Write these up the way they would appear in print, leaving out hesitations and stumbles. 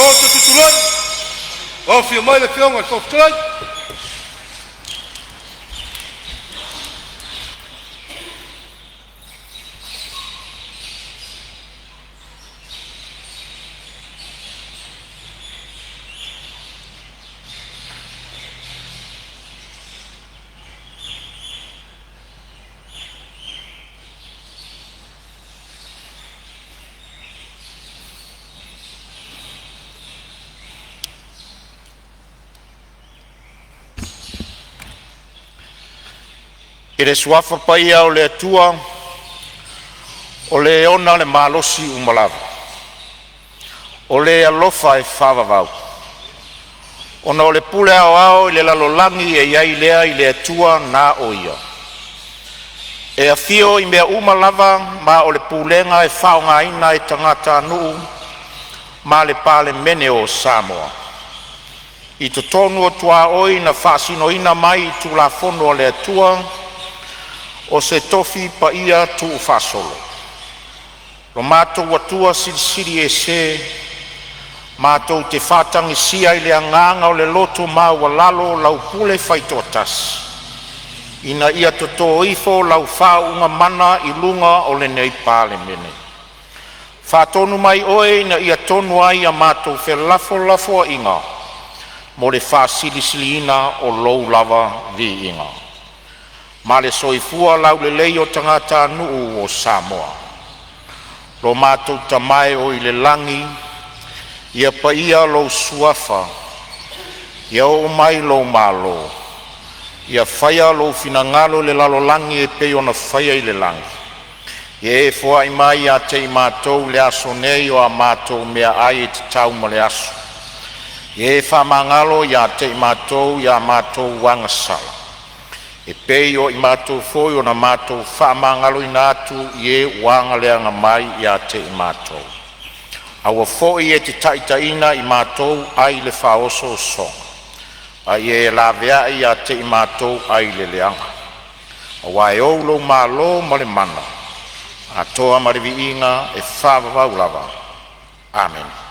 Maota tutulai, afio mai le Afioga i le Fofoga Fetalai. I le Suafa paia o le Atua o Le ona le malosi uma lava, o Le alofa e faavavau, ona o le pule aoao i le lalolagi e i ai lea i le Atua na o Ia, e afio i mea uma lava ma o le pulega e faaaogaina e tagatanuu ma le Palemene o Samoa. I totonu o tuaoi na faasinoina mai i Tulafono a le Atua o se tofi paia tuufaasolo. Lo matou Atua Silisili Ese, matou te faatagisia i le agaga o le loto maualalo lau pule faitoatasi ina ia toto ifo lau faauuga mana i luga o lenei Palemene. Faatonu mai Oe ina ia tonu ai a matou felafolafoaiga mo le faasilisiliina o Lou lava viiga ma le soifua laulelei o tagatanuu o Samoa. Lo matou Tama e oi le lagi, ia paia lou Suafa, ia oo mai lou malo, ia faia lou finagalo i le lalolagi e pei ona faia i le lagi. Ia e foai mai ia te i matou i le aso nei o a matou meaai e tatau mo le aso. Ia e faamagalo ia te i matou ia matou agasala, e pei o i matou foi ona matou faamagaloina atu i e ua agaleaga mai ia te i matou. Aua foi e te taitaiina i matou ai le faaosoosoga, a ia e laveai ia te i matou ai le leaga. Aua e ou lou malo ma le mana, atoa ma le viiga e faavavau lava. Amene.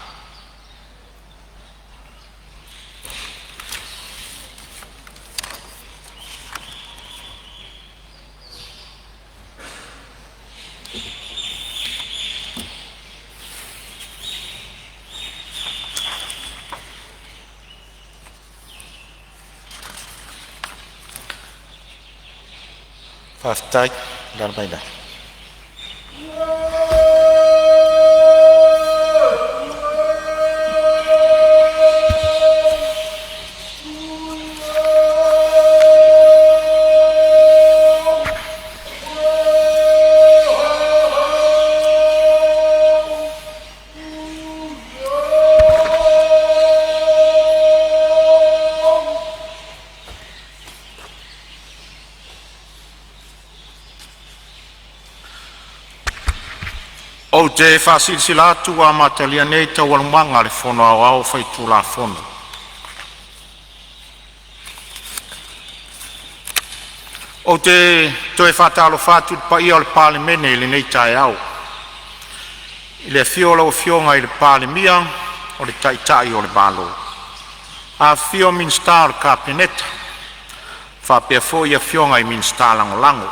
Faafetai. Alaala mai Ou te faasilasila atu ua amatalia nei Taualumaga a le Fono Aoao Faitulafono. Ou te toe faatalofa atu i le paia o le Palemene i lenei taeao, i le afio o lau Afioga i le Palemia o le Taitai o le Malo, afifio Minisita o le Kapeneta faapea foi afioga i Minisita Lagolago.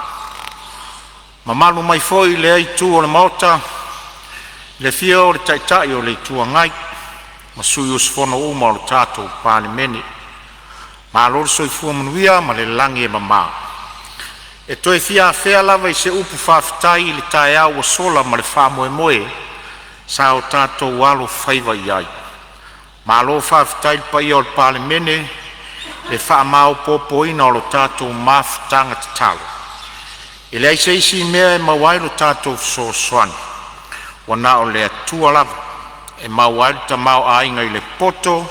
Mamalu mai foi i lea itu o le Maota, i le afio o le Taitai o le Itu Agai ma sui usufono uma o le tatou Palemene. Malo le soifua manuia ma le lagi e mama. E toe fia afea lava i se upu faafetai i le taeao ua sola ma le faamoemoe sa o tatou alofaiva i ai. Malo faafetai i le paia o le Palemene i le faamaopoopoina o le tatou mafutaga tatalo. E leai se isi mea e maua ai lo tatou fesoasoani, ua na o le Atua lava e maua ai le tamaoaiga i le poto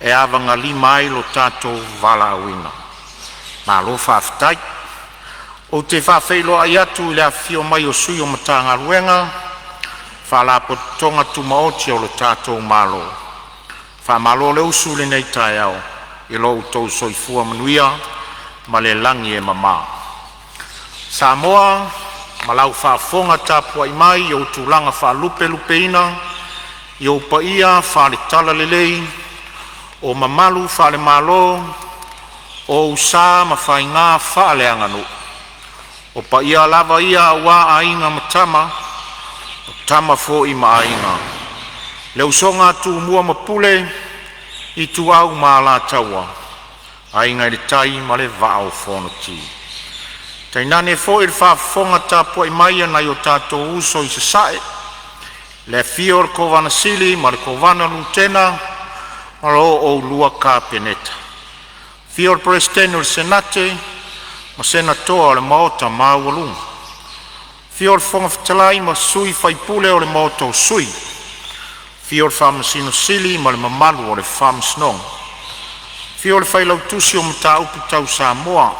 e avagalima ai lo tatou valaauina. Malo faafetai. Ou te faafeiloai atu i le afifio mai o sui o Matagaluega ma Faalapotopotoga Tumaoti a lo tatou Malo, faamalo le usu i lenei taeao i lo outou soifua manuia ma le lagi e mama. Samoa ma lau faafofoga tapuai mai i ou tulaga faalupelupeina, i ou paia faale-Talalelei, o mamalu faale-Malo, o ou sa ma faiga faaleaganuu. O paia lava ia aua Aiga ma Tama, o Tama foi ma Aiga, le usoga a Tumua ma Pule, Ituau ma Alataua, Aiga i le Tai ma le Vaa o Fonoti. Tainane foi le faafofoga tapuai mai a nai o tatou uso i Sasae, le afio o le Kovana Sili ma le Kovana Lutena ma lo oulua Kapeneta, afio le Peresetene o le Senate ma Senatoa o le Maota maualuga. Afio le Fofoga Fetalai ma sui usufono o le Maota o Sui, afio le Faamasino Sili ma le mamalu o le Faamasinoga. Afio le Failautusi o Mataupu Tau Samoa,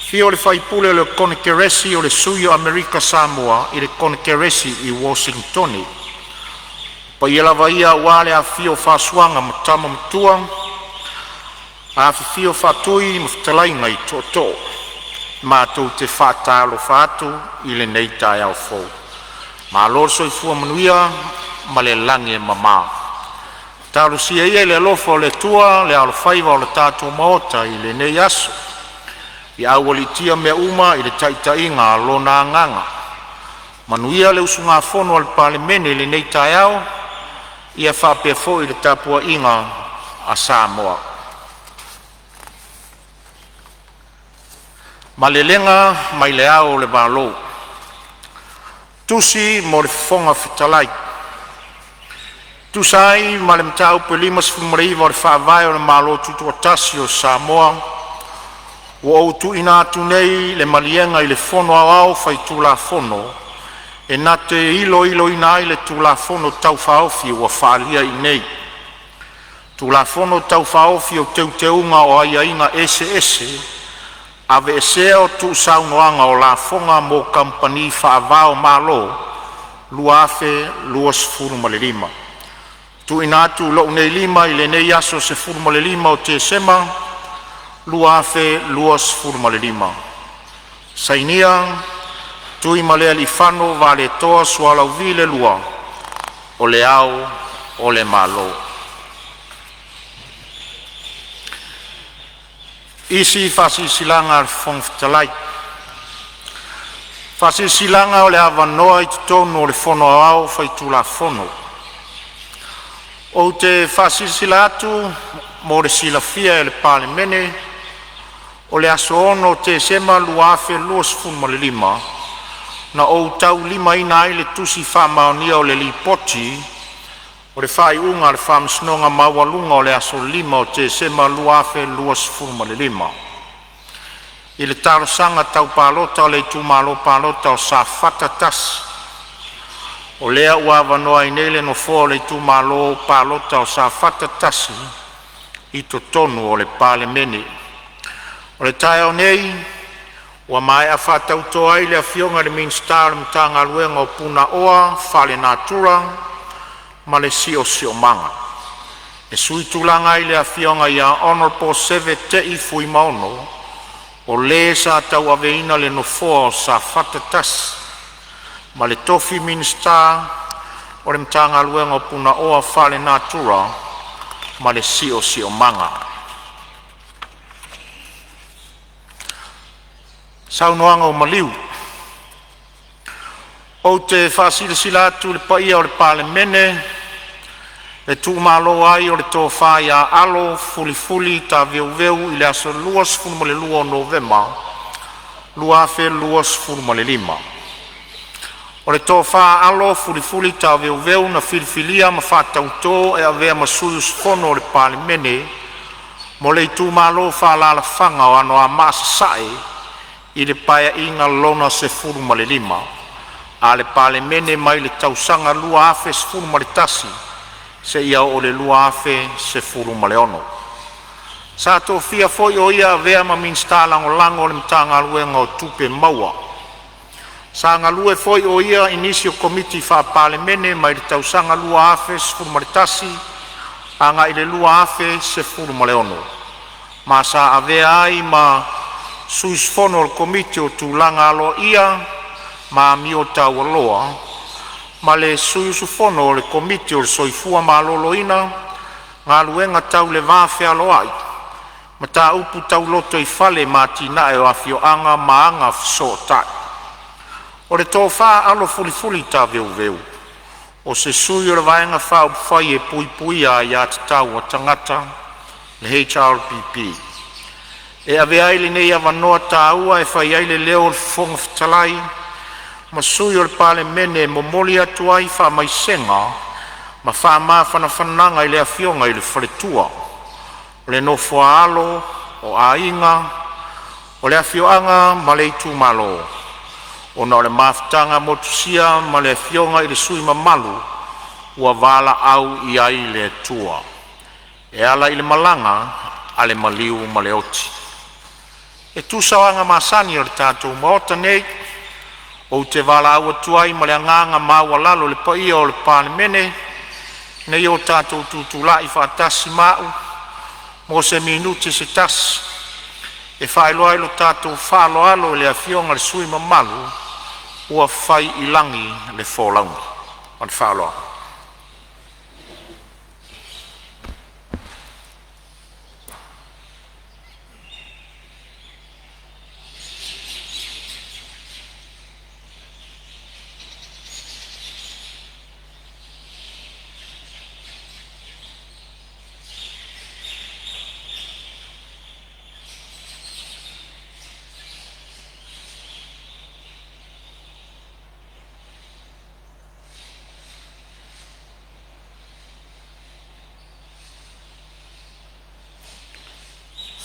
afio le faipule o le Konekeresi o le Sui o Amerika Samoa i le Konekeresi i Uosintone. O paia lava ia aua le afifio o Fasuaga ma Tama Matua, afifio Faatui ma fetalaiga i tootoo. Matou te faatalofa atu i lenei taeao fou. Malo le soifua manuia ma le lagi e mama. Talosia ia i le alofa o le Atua le alofaiva o le tatou Maota i lenei aso, ia aualiitia mea uma i le taitaiga a Lona Agaga. Manuia le usugafono a le Palemene i lenei taeao, ia faapea foi le tapuaiga a Samoa. Malelega mai Le Ao o le Malo. Tusi mo le Fofoga Fetalai. E tusa ai ma le Mataupu e 59 o le Faavae o le Malo Tutoatasi o Samoa, ua ou tuuina atu nei le maliega i le Fono Aoao Faitulafono e na te iloiloina ai le Tulafono Tau Faaofi ua faaalia i inei. Tulafono Tau Faaofi o Teuteuga o Aiaiga Eseese (Aveesea o Tuusaunoaga o Lafoga mo Kamupani Faava-o-Malo) 2025. TUUINA ATU i lou nei lima i lenei aso 15 o Tesema 2025. Sainia: Tuimalealiifano Vaaletoa Sualauvi II, O Le Ao o le Malo. Isi Faasilasilaga a le Fofoga Fetalai. Faasilasilaga o le Avanoa i totonu o le Fono Aoao Faitulafono. Ou te faasilasila atu mo le silafia e le Palemene, o le aso 6 Tesema 2025, na ou taulimaina ai le Tusi Faamaonia o le Lipoti o le Faaiuga a le Faamasinoga Maualuga o le aso 5 Tesema 2025 i le Talosaga Tau Palota o le Itumalo Palota o Safata 1. O lea ua avanoa ai nei le nofoa o le itumalo palota o Safata 1 i totonu o le Palemene. O le taeao nei, ua maea faatauto ai le Afioga i le Minisita o le Matagaluega o Punaoa Faalenatura ma le Siosiomaga, e suitulaga ai le Afioga Hon Seve Te'i Fuimaono, o le sa tauaveina le nofoa o Safata 1, ma le tofi Minisita o le Matagaluega o Punaoa Faalenatura ma le Siosiomaga. Saunoaga Ou te faasilasila atu i le paia o le Palemene le tuumalo ai o le Tofa Alo Culifuli Taveuveu i le aso 22 Novema 2025. O le Tofa Alo Culifuli Taveuveu na filifilia ma faatautō e avea ma sui usufono o le Palemene mo le Itumalo Faaalaalafaga o Anoamaa Sasae i le Paeaiga Lona XV a le Palemene mai le tausaga 2011 seia oo i le 2016. Sa tofia foi o ia e avea ma Minisita Lagolago o le Matagaluega o Tupe Maua. Sa galue foi o ia i nisi o Komiti Faa-Palemene mai le tausaga 2011 agai le 2016, ma sa avea ai ma sui usufono o le Komiti o Tulaga Aloaia ma Amio Taualoa ma le sui usufono o le Komiti o le Soifua Maloloina, Galuega Tau le Va Fealoai, Mataupu Tau Lotoifale ma Atinae o Afioaga ma Agafesootai. 5. Tofa Alo Fulifuli Taveuveu, o se sui o le Vaega Faaupufai e Puipuia Aia Tatau a Tagata (HRPP). E avea ai lenei avanoa taua e fai ai le leo o le Fofoga Fetalai ma Sui o le Palemene e momoli atu ai faamaisega ma faamafanafanaga i le Afioga i le Faletua, o le nofo-a-alo o aiga, o le afioaga ma le itumalo, ona o le mafutaga motusia ma le Afioga i le sui usufono mamalu ua valaau i ai le Atua e ala i le malaga a le maliu ma le oti. E tusa o aga masani a le tatou Maota nei, ou te valaau atu ai ma le agaga maualalo i le paia o le Palemene ina ia o tatou tutulai filemu ma a'u mo se minute se tasi, e faailoa ai lo tatou faaaloalo i le Afioga i le sui usufono mamalu ua fai i lagi le folauga. Ma le faaaloalo.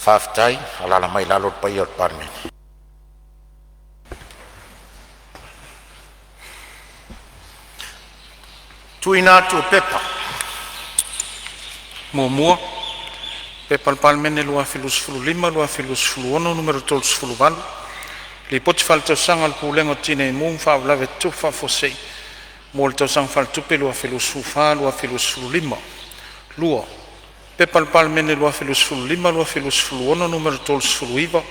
Faafetai. Alaala mai i lalo le paia o le Palemene. Tuuina atu o Pepa. 1. P.P.2025/2026 Nu.38, Lipoti Faaletausaga a le Pulega o Tinei Mu ma Faalavelave Tutupu Faafuasei mo le Tausaga Faaletupe 2024/2025. 2. P.P.2025/2026 Nu.39,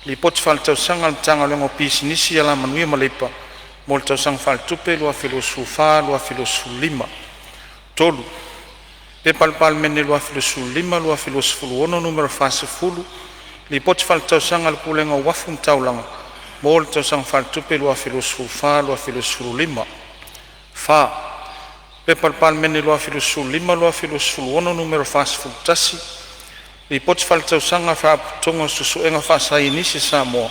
Lipoti Faaletausaga a le Matagaluega o Pisinisi, Alamanuia ma Leipa mo le Tausaga Faaletupe 2024/2025. 3. P.P.2025/2026 Nu.40, Lipoti Faaletausaga a le Pulega o Uafu ma Taulaga mo le Tausaga Faaletupe 2024/2025. 4. P.P.2025/2026 Nu.41, Lipoti Faaletausaga a le Faalapotopotoga o Suesuega Faasaienisi a Samoa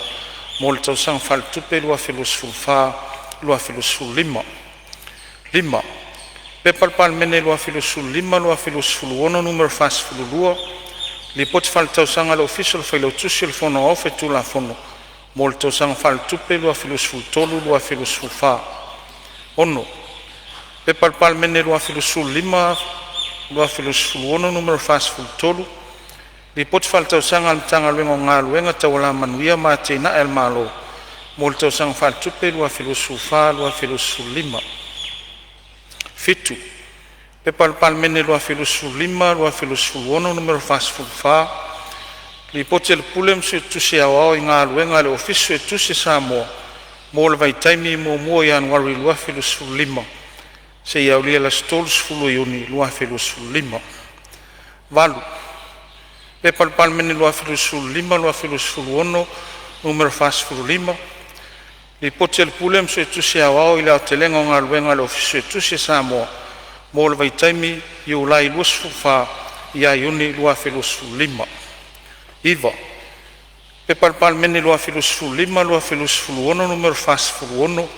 mo le Tausaga Faaletupe 2024/2025. 5. P.P.2025/2026 Nu.42, Lipoti Faaletausaga a le Ofisa o le Failautusi o le Fono Aoao Faitulafono mo le Tausaga Faaletupe 2023/2024. 6. P.P.2025/2026 Nu.43, Lipoti Faaletausaga a le Matagaluega o Galuega Tau Alamanuia ma Atinae a le Malo mo le Tausaga Faaletupe 2024/2025. 7. P.P.2025/2026 Nu.44, Lipoti a le Pule ma le Suetusi Aoao i Galuega a le Ofisa Suetusi a Samoa mo le vaitaimi 1 Ianuari 2015 seia aulia le aso 30 Iuni 2025. 8. P.P.2025/2026 Nu.45, Lipoti a le Pule ma le Suetusi Aoao i le aotelega o galuega a le Ofisa Suetusi a Samoa mo le vaitaimi Iulai 24 ia Iuni 2025. 9. P.P.2025/2026 Nu.46,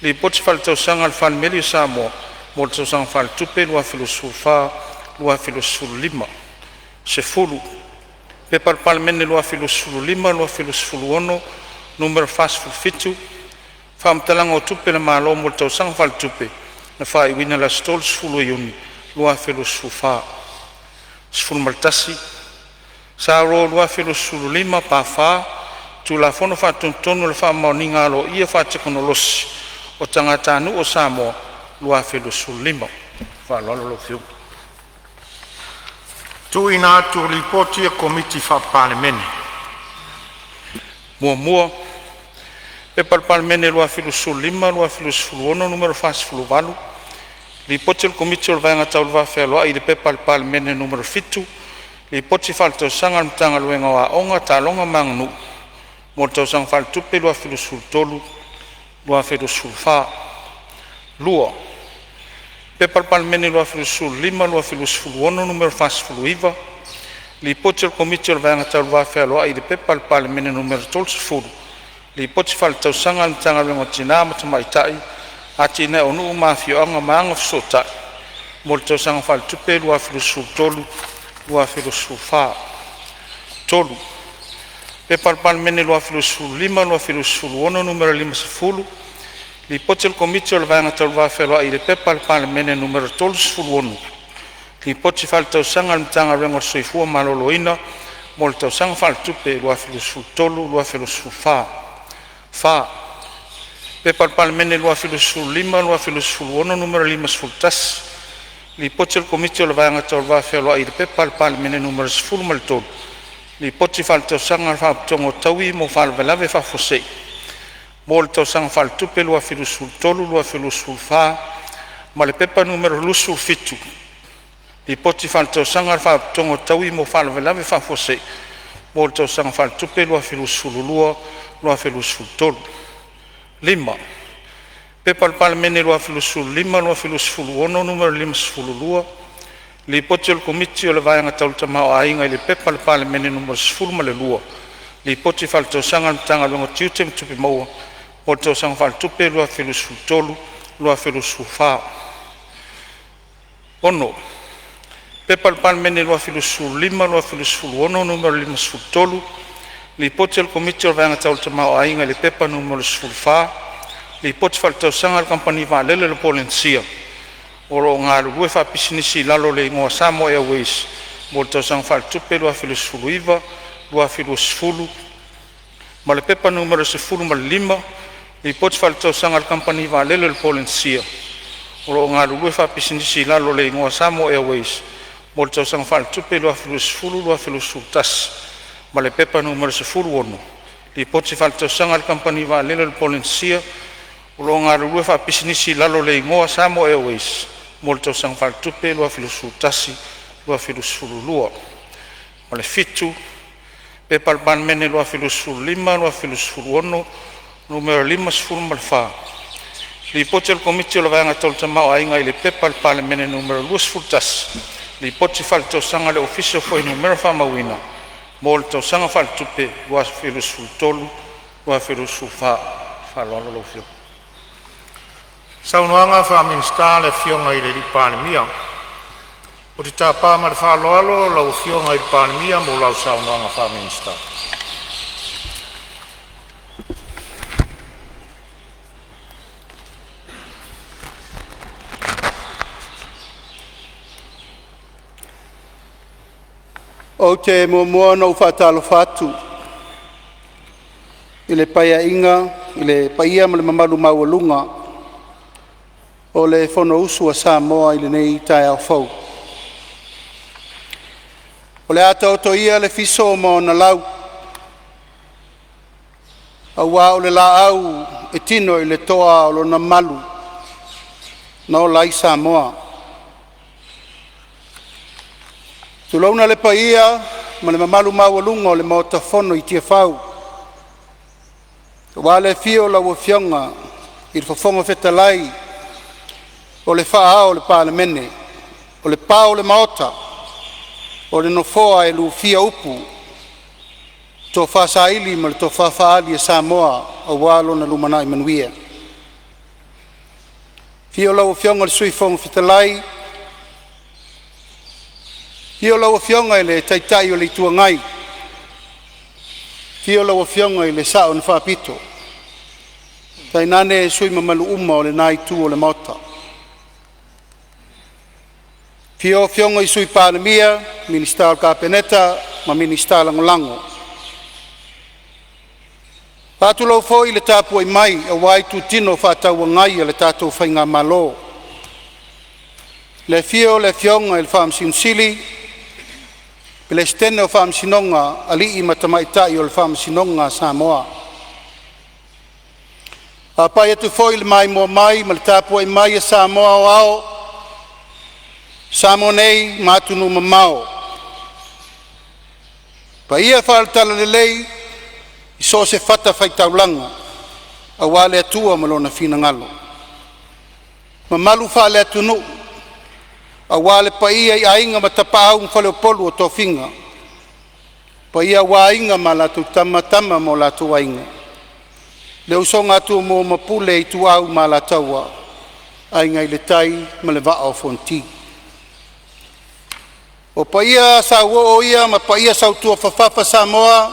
Lipoti Faaletausaga a le Falemeli o Samoa mo le Tausaga Faaletupe 2024/2025. 10. P.P.2025/2026 Nu.47, Faamatalaga o Tupe a le Malo mo le Tausaga Faaletupe na faaiuina i le aso 30 Iuni 2024. 11. S.R 2025/4, Tulafono Faatonutonu o le Faamaoniga Aloaia Faatekonolosi o Tagatanuu o Samoa 2015. Ma le faaaloalo lau Afioga. Tuuina atu o Lipoti a Komiti Faa-Palemene. P.P.2025/2026 Nu.48, Lipoti a le Komiti o le Vaega Tau le Va Fealoai i le P.P.2023/2024 Nu.70, Lipoti Faaletausaga a le Matagaluega o Aoga, Taaloga ma Aganuu mo le Tausaga Faaletupe 2023/2024. 2. P.P.2025/2026 Nu.49, Lipoti a le Komiti o le Vaega Tau le Va Fealoai i le P.P.2023 Nu.30, Lipoti Faaletausaga a le Matagaluega o Tina ma Tamaitai, Atinae o Nuu ma Afioaga ma Agafesootai mo le Tausaga Faaletupe 2023/2024. 3. P.P.2025/2026 Nu.50, Lipoti a le Komiti o le Vaega Tau le Va Fealoai i le P.P.2023 Nu.36, Lipoti Faaletausaga a le Matagaluega o le Soifua Maloloina mo le Tausaga Faaletupe 2023/2024. 4. P.P.2025/2026 Nu.51, Lipoti a le Komiti o le Vaega Tau le Va Fealoai i le P.P.2023 Nu.13, Lipoti Faaletausaga a le Faalapotopotoga o Taui mo Faalavelave Faafuasei mo le Tausaga Faaletupe 2023/2024 ma le P.P.2023/2024 Nu.27, Lipoti Faaletausaga a le Faalapotopotoga o Taui mo Faalavelave Faafuasei mo le Tausaga Faaletupe 2022/2023. 5. P.P.2025/2026 Nu.52, Lipoti a le Komiti o le Vaega Tau le Tamaoaiga i le P.P.2023 Nu.12, Lipoti Faaletausaga a le Matagaluega o Tiute ma Tupe Maua mo le Tausaga Faaletupe 2023/2024. 6. P.P.2025/2026 Nu.53, Lipoti a le Komiti o le Vaega Tau le Tamaoaiga i le P.P.2023 Nu.14, Lipoti Faaletausaga a le Kamupani Vaalele a le Polenisia o lo o galulue faapisinisi i lalo o le igoa Samoa Airways mo le Tausaga Faaletupe 2019/2020 ma le P.P.2023/2024 Nu.15, Lipoti Faaletausaga a le Kamupani Vaalele a le Polenisia o lo o galulue faapisinisi i lalo o le igoa Samoa Airways mo le Tausaga Faaletupe 2020/2021 ma le P.P.2023/2024 Nu.16, Lipoti Faaletausaga a le Kamupani Vaalele a le Polenisia o lo o galulue faapisinisi i lalo o le igoa Samoa Airways mo le Tausaga Faaletupe 2021/2022. 7. P.P.2025/2026 Nu.54, Lipoti a le Komiti o le Vaega Tau le Tamaoaiga i le P.P.2023 Nu.21, Lipoti Faaletausaga a le Ofisa o Fuainumera Faamauina mo le Tausaga Faaletupe 2023/2024. Ma le faaaloalo lau Afioga. Saunoaga Faa-Minisita a le Afioga i le Palemia. Ou te tapa ma le faaaloalo lau Afioga i le Palemia mo lau saunoaga faa-Minisita. Ou te muamua ona ou faatalofa atu i le Paeaiga i le paia ma le mamalu maualuga o le Fonousu a Samoa i lenei taeao fou. O le a taoto ia le fiso ma ona lau, aua o le laau e tino i le toa o lona malu na ola ai Samoa. Tulouna le paia ma le mamalu maualuga o le Maota Fono i Tiafau, aua le afio o lau Afioga i le Fofoga Fetalai o le faa-ao o le Palemene, o le pa o le Maota, o le Nofoa e lufia upu, tofa saili ma le tofa faaali a Samoa aua lona lumanai manuia. Afio lau Afioga i le Sui Fofoga Fetalai, afio lau Afioga i le Taitai o le Itu Agai, afio lau Afioga i le Sao na Faapito, tainane sui usufono mamalu uma o lena itu o le Maota. Afio Afioga i Sui Palemia, Minisita o le Kapeneta ma Minisita Lagolago. E faatulou foi i le tapuai mai aua itutino fefaatauagai a le tatou faigamalo, le afio o le Afioga i le Faamasino Sili, Peresetene o Faamasinoga, Alii ma Tamaitai o le Faamasinoga a Samoa. Faapai atu foi i le maimoa mai ma le tapuai mai a Samoa aoao, Samoa nei ma atunuu mamao. Paia faale-Talalelei i so o se fatafaitaulaga aua le Atua ma lona finagalo, mamalu faale-Atunuu aua le paia i Aiga ma Tapaau ma Faleupolu o tofiga, paia aua Aiga ma latou Tama, Tama ma o latou Aiga, le usoga a Tumua ma Pule, Ituau ma Alataua, Aiga i le Tai ma le Vaa o Fonoti. O paia sauoo ia ma paia sautuafafafa Samoa,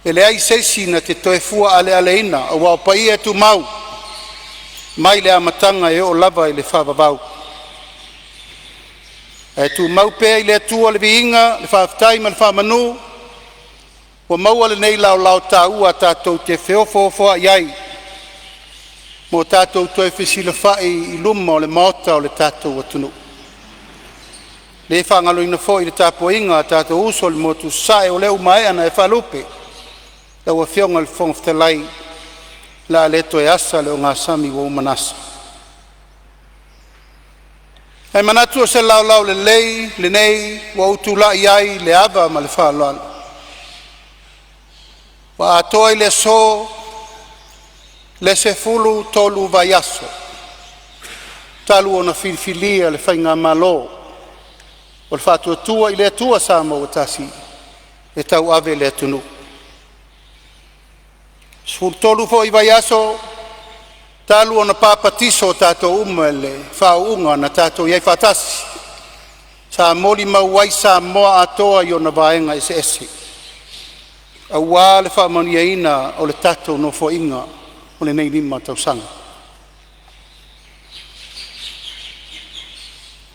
e leai se isi na te toe fua alealeina aua o paia e tumau mai le amataga e oo lava i le faavavau. Ae tumau pea i le Atua le viiga, le faafetai ma le faamanu ua maua lenei laolao taua tatou te feofoofoai ai ma o tatou toe fesilafai i luma o le Maota o le tatou atunuu. E le faagaloina foi le tapuaiga a tatou uso i le motu i Sasae, o lea ua maea ona e faalupe lau Afioga i le Fofoga Fetalai, o le a le toe asa le ogasami ua uma ona asa. Ae manatu o se laolao lelei lenei ua ou tulai ai i le ava ma le faaaloalo ua atoa i le aso le 13 vaiaso talu ona filifilia le faigamalo o le Faatuatua i le Atua Samoa ua Tasi e tauave le atunuu. E 13 foi vaiaso talu ona papatiso tatou uma i le faauuga na tatou i ai faatasi, sa molimau ai Samoa atoa i ona vaega eseese aua le faamanuiaina o le tatou Nofoaiga o lenei 5 tausaga.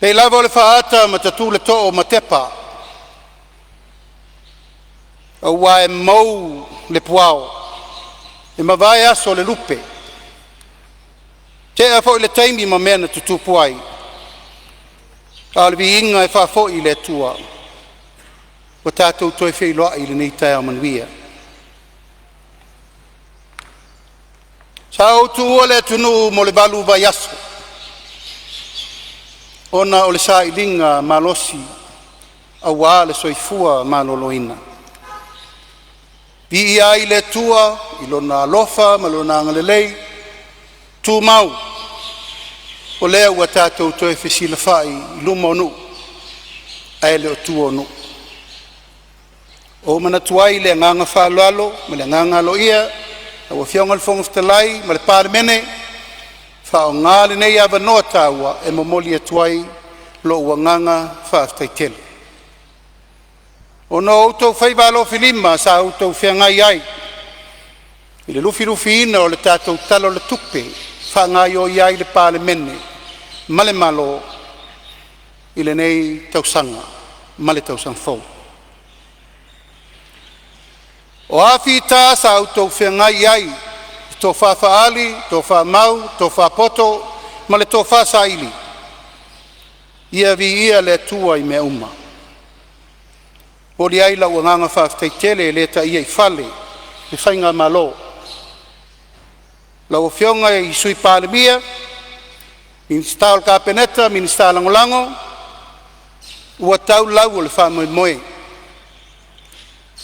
E pei lava o le faaata ma tatu le too o Matepa, aua e mou le puao, e mavae aso o le lupe, tea foi le taimi ma mea na tutupu ai, a o le viiga e faafoi i le Atua ua tatou toe feiloai i lenei taeao manuia. Sa ou tuua le atunuu mo le 8 vaiaso ona o le sailiga malosi aua le soifua maloloina. Viia ai le Atua i Lona alofa ma Lona agalelei tumau, o lea ua tatou toe fesilafai i luma o nuu ae le o tua o nuu. Ua ou manatu ai i le agaga faaaloalo ma le agaga aloaia lau Afioga i le Fofoga Fetalai ma le Palemene, faaaoga lenei avanoa taua e momoli atu ai lou agaga faafetai tele. Ona o outou faiva alofilima sa outou feagai ai i le lufilufiina o le tatou Tala o le Tupe e faagaioi ai le Palemene ma le Malo i lenei tausaga ma le tausaga fou. O a fita sa outou feagai ai i le tofa faali, tofa mau, tofa poto ma le tofa saili, ia viia le Atua i mea uma. E momoli ai lau agaga faafetai tele e le taia i fale le faigamalo, lau Afioga i le Sui Palemia, Minisita o le Kapeneta, Minisita Lagolago, ua tau lau o le faamoemoe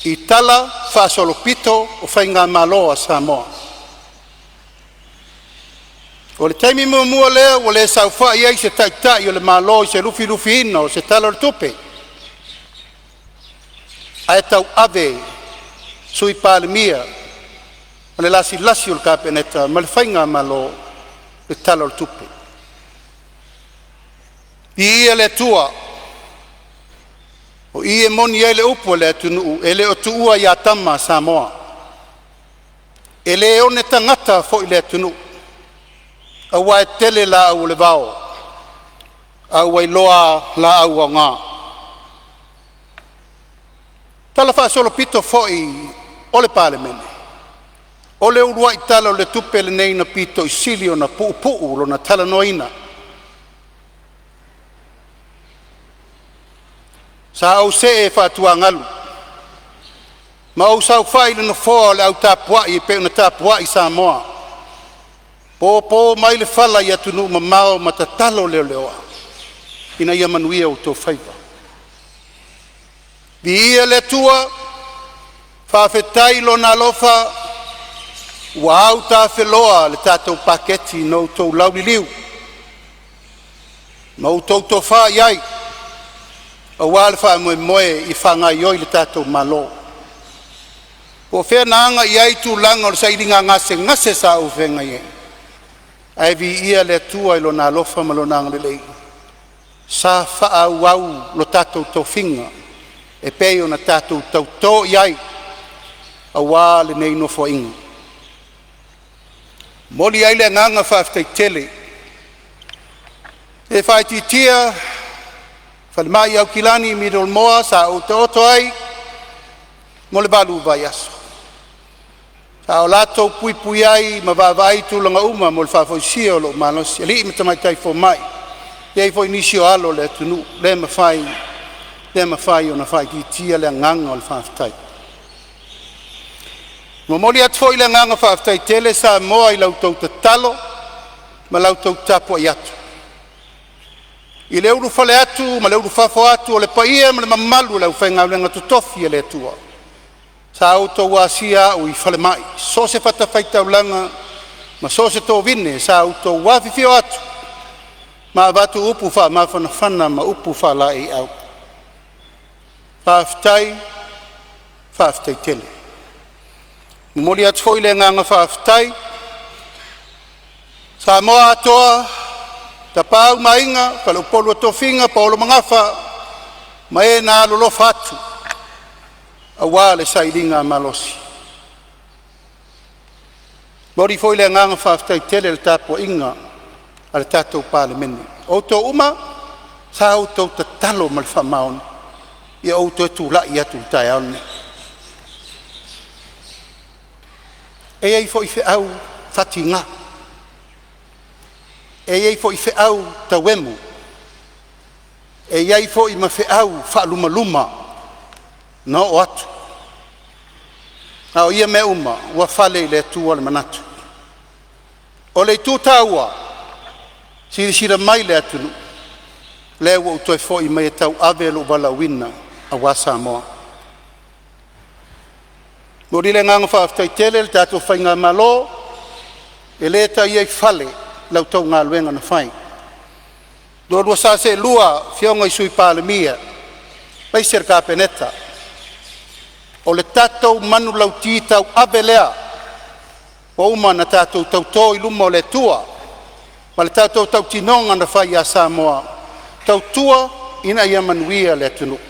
i talafaasolopito o faigamalo a Samoa. O le taimi muamua lea ua le saofai ai se Taitai o le Malo i se lufilufiina o se Tala o le Tupe, ae tauave Sui Palemia ma le lasilasi a le Kapeneta ma le faigamalo le Tala o le Tupe. Viia le Atua, o i e moni ai le upu a le atunuu, e le o tuua ia tama a Samoa, e le one tagata foi le atunuu, aua e tele laau o le vao ae ua iloa laau aoga. Talafaasolopito foi o le Palemene, o le uluai Tala o le Tupe lenei na pito i sili ona puupuu lona talanoaina. Sa ou see faatuagalu ma ou saofai i le nofoa o le au tapuai e pei ona tapuai Samoa. Po mai le fala i atunuu mamao ma tatalo leleoa ina ia manuia outou faiva. Viia le Atua, faafetai i Lona alofa ua autafeloa le tatou Paketi na outou lauliliu ma outou tofa i ai aua le faamoemoe e faagaioi le tatou Malo. Po o fea na aga i ai tulaga o le sailiga gasegase sa ou feagai ai, ae viia le Atua i Lona alofa ma Lona agalelei sa faaauau lo tatou tofiga e pei ona tatou tauto i ai aua lenei Nofoaiga. E momoli ai le agaga faafetai tele. E le faaitiitia le falemai i Aukilani Middle Moa sa ou taoto ai mo le 8 vaiaso, a o latou puipui ai ma vaavaai i tulaga uma mo le faafoisia o lou malosi. Alii ma tamaitai fomai, e i ai foi nisi o alo o le atunuu, le mafai, le mafai ona faaitiitia le agaga o le faafetai. E momoli atu foi le agaga faafetai tele Samoa i la outou tatalo ma la outou tapuai atu i le ulufale atu ma le ulufafo atu o le paia ma le mamalu o le aufaigaluega totofi a le Atua sa outou asia au i falemai i so o se fatafaitaulaga ma so o se tovine sa outou afifio atu ma avatu upu faamafanafana ma upu faalaeiau. Faafetai, faafetai tele. E momoli atu foi le agaga faafetai Samoa atoa, Tapaau ma Aiga, Faleupolu o Tofiga, paolo ma gafa ma e na alolofa atu aua le sailigamalosi. E momoli foi le agaga faafetai tele i le tapuaiga a le tatou Palemene, o outou uma sa outou tatalo ma le faamaoni ina ia ou toe tulai atu i le taeao lenei. E i ai foi feau faatiga, e i ai foi feau tauemo, e i ai foi ma feau faalumaluma na oo atu, a o ia mea uma ua fale i le Atua le manatu. O le itu taua, silasila mai le atunuu, o lea ua ou toe foi mai e tauave lou valaauina aua Samoa. E momoli le agaga faafetai tele i le tatou faigamalo, e le taia i fale la outou galuega na fai, la oulua sa seelua afioga i Sui Palemia aemaise le Kapeneta. O le tatou manulauti tauave lea ua uma ona tatou tauto i luma o le Atua ma le tatou tautinoga na fai ia Samoa, tautua ina ia manuia le atunuu. E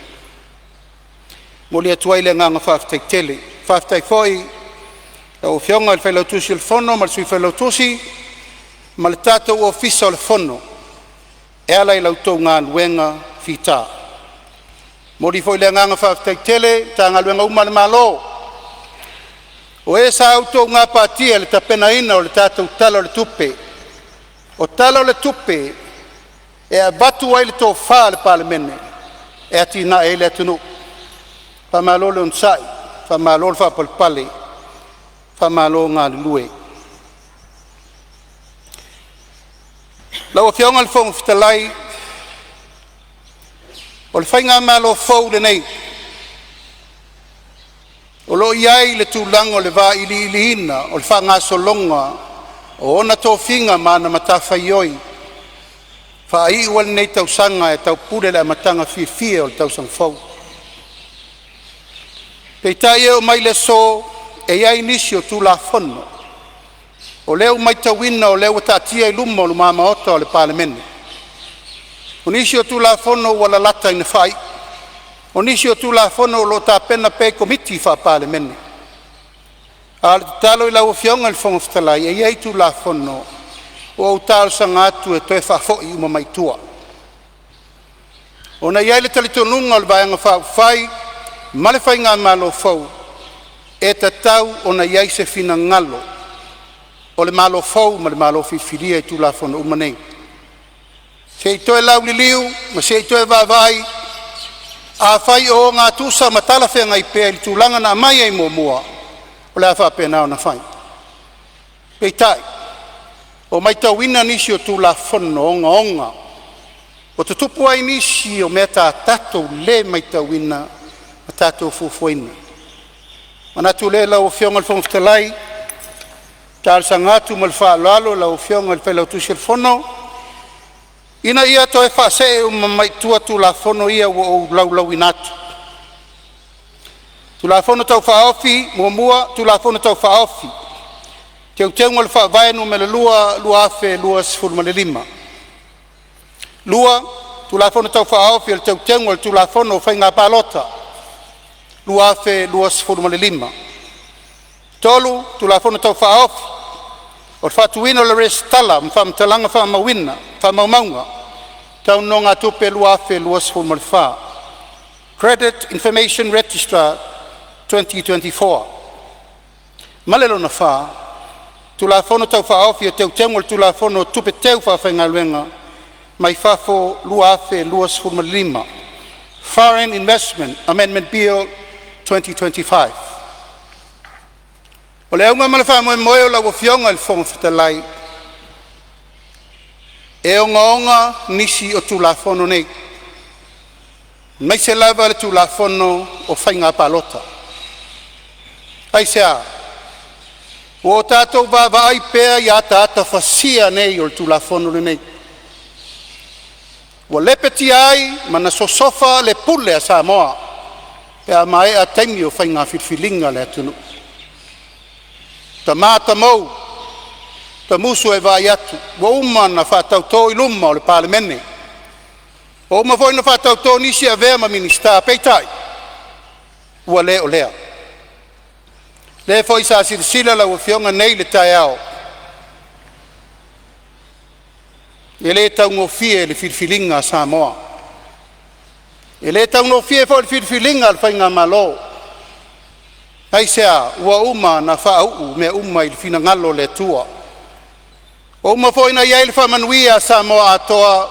momoli atu ai le agaga faafetai tele. Faafetai foi i lau Afioga i le Failautusi o le Fono ma le Sui Failautusi ma le tatou Ofisa o le Fono e ala i la outou galuega fita. E momoli foi le agaga faafetai tele i Matagaluega uma a le Malo o e sa outou gapatia i le tapenaina o le tatou Tala o le Tupe. O Tala o le Tupe e avatu ai le tofa a le Palemene e atinae ai le atunuu. Faamalo le onosai, faamalo le faapalepale, faamalo galulue. Lau Afioga i le Fofoga Fetalai, o le faigamalo fou lenei o lo o i ai le tulaga o le vailiiliina o le faagasologa o ona tofiga ma ana matafaioi faaiu ai lenei tausaga ae taupule i le amataga fiafia o le tausaga fou. Peitai e oo mai i le aso, e i ai nisi o Tulafono o lea ua matauina o lea ua taatia i luma o luma Maota o le Palemene. O nisi o Tulafono ua lalata ina faaiu, o nisi o Tulafono o lo o tapena pea e Komiti Faa-Palemene. A o le tatalo i lau Afioga i le Fofoga Fetalai, e i ai Tulafono ua ou talosaga atu e toe faafoi uma mai tua, ona e i ai le talitonuga o le Vaega Faaupufai ma le faigamalo fou, e tatau ona i ai se finagalo o le Malo fou ma le Malo filifilia i Tulafono uma nei, se i toe lauliliu ma se i toe vaavaai. Afai o ogatusa ma talafeagai pea i le tulaga na aumai ai muamua, o le a faapena ona fai. Peitai, Ua matauina nisi o Tulafono ogaoga ua tutupu ai nisi o mea sa tatou le matauina ma tatou fuafuaina. Ona manatu lea lau Afioga i le Fofoga Fetalai, e talosaga atu ma le faaaloalo i lau Afioga i le Failautusi o le Fono, ina ia toe faasee uma mai tua Tulafono ia ua ou laulauina atu. Tulafono Tau Faaofi 1. Tulafono Tau Faaofi o Teuteuga o le Faavae (Nu.2) 2025. 2. Tulafono Tau Faaofi o Teuteuga o le Tulafono o Faiga Palota 2025. 3. Tulafono Tau Faaofi o le Faatuina o le Resitala ma Faamatalaga Faamaumauga tau Nonogatupe 2024 (Credit Information Register 2024). Ma le lona fa, Tulafono Tau Faaofi o Teuteuga o le Tulafono o Tupe Teufaafaigaluega mai Fafo 2025 (Foreign Investment Amendment Bill 2025). O le auga ma le faamoemoe o lau Afioga i le Fofoga Fetalai, e ogaoga nisi o Tulafono nei, aemaise lava le Tulafono o Faiga Palota. Aisea? Ua o tatou vaavaai pea i ataata fasia nei o le Tulafono lenei, ua lepetia ai ma na sosofa le pule a Samoa pe a maea taimi o faiga filifiliga a le atunuu. Tama tamou tamusu ae vaai atu ua uma ona faatauto i luma o le Palemene, ua uma foi ona faatauto nisi e avea ma Minisita, peitai ua le o lea. Lea foi sa silasila lau Afioga nei i le taeao, e le taugofie le filifiliga a Samoa. E le taugofie foi le filifiliga a le faigamalo. Aisea? Ua uma ona faauu mea uma i le finagalo o le Atua. Ua uma foi ona i ai le faamanuia a Samoa atoa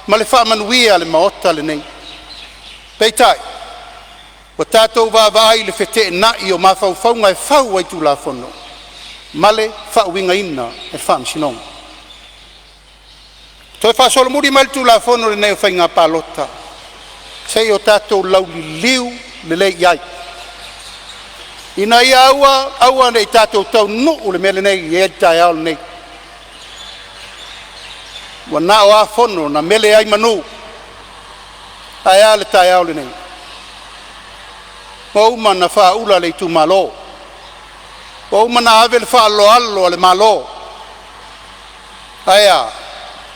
ma le faamanuia a le Maota lenei. Peitai, ua tatou vaavaai i le feteenai o mafaufauga e fau ai Tulafono ma le faauigaina e le Faamasinoga. Toe faasolomuli mai le Tulafono lenei o Faiga Palota se i o tatou lauliliu lelei i ai, ina ia aua aua ne i tatou taunuu i le mea lenei e i ai le taeao lenei. Ua na o a fono na mele ai manu, ae a le taeao lenei? Ua uma ona faaula le itumalo, ua uma ona ave le faaaloalo a le Malo. Ae a?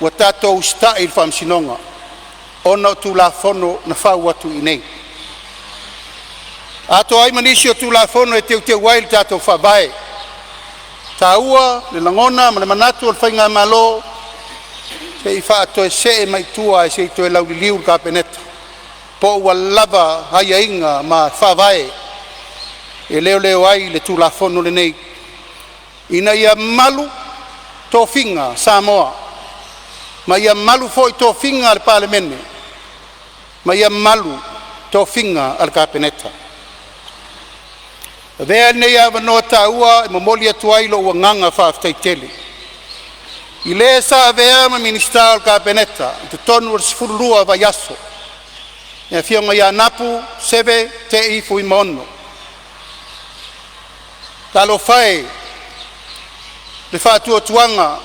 Ua tatou usitai i le Faamasinoga ona o Tulafono na fau atu i inei, atoa ai ma nisi o Tulafono e teuteu ai lo tatou Faavae. E taua le lagona ma le manatu o le faigamalo, se i faatoesee mai tua ae se i toe lauliliu le Kapeneta po ua lava aiaiga ma faavae e leoleo ai le Tulafono lenei, ina ia malu tofiga Samoa ma ia malu foi tofiga a le Palemene ma ia malu tofiga a le Kapeneta. Avea lenei avanoa taua e momoli atu ai lou agaga faafetai tele i le sa avea ma Minisita o le Kapeneta i totonu o le 12 vaiaso, le afioga ia Anapu Seve Te'i Fuimaono. Talofa e i le faatuatuaga,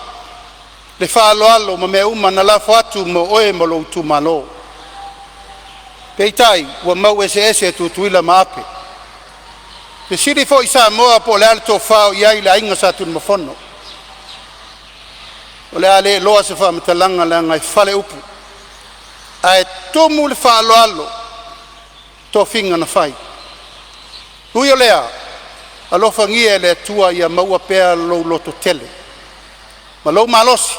le faaaloalo ma mea uma na lafo atu mo oe ma lou itumalo. Peitai ua mau eseese Tutuila ma Ape. Fesili foi Samoa po o le a le tofa o i ai le aiga Sa Tunumafono. O le a le loa se faamatalaga leaga e fale upu, ae tumu le faaaloalo i tofiga na fai. Ui o lea, alofagia e le Atua ia maua pea lou lototele ma lou malosi e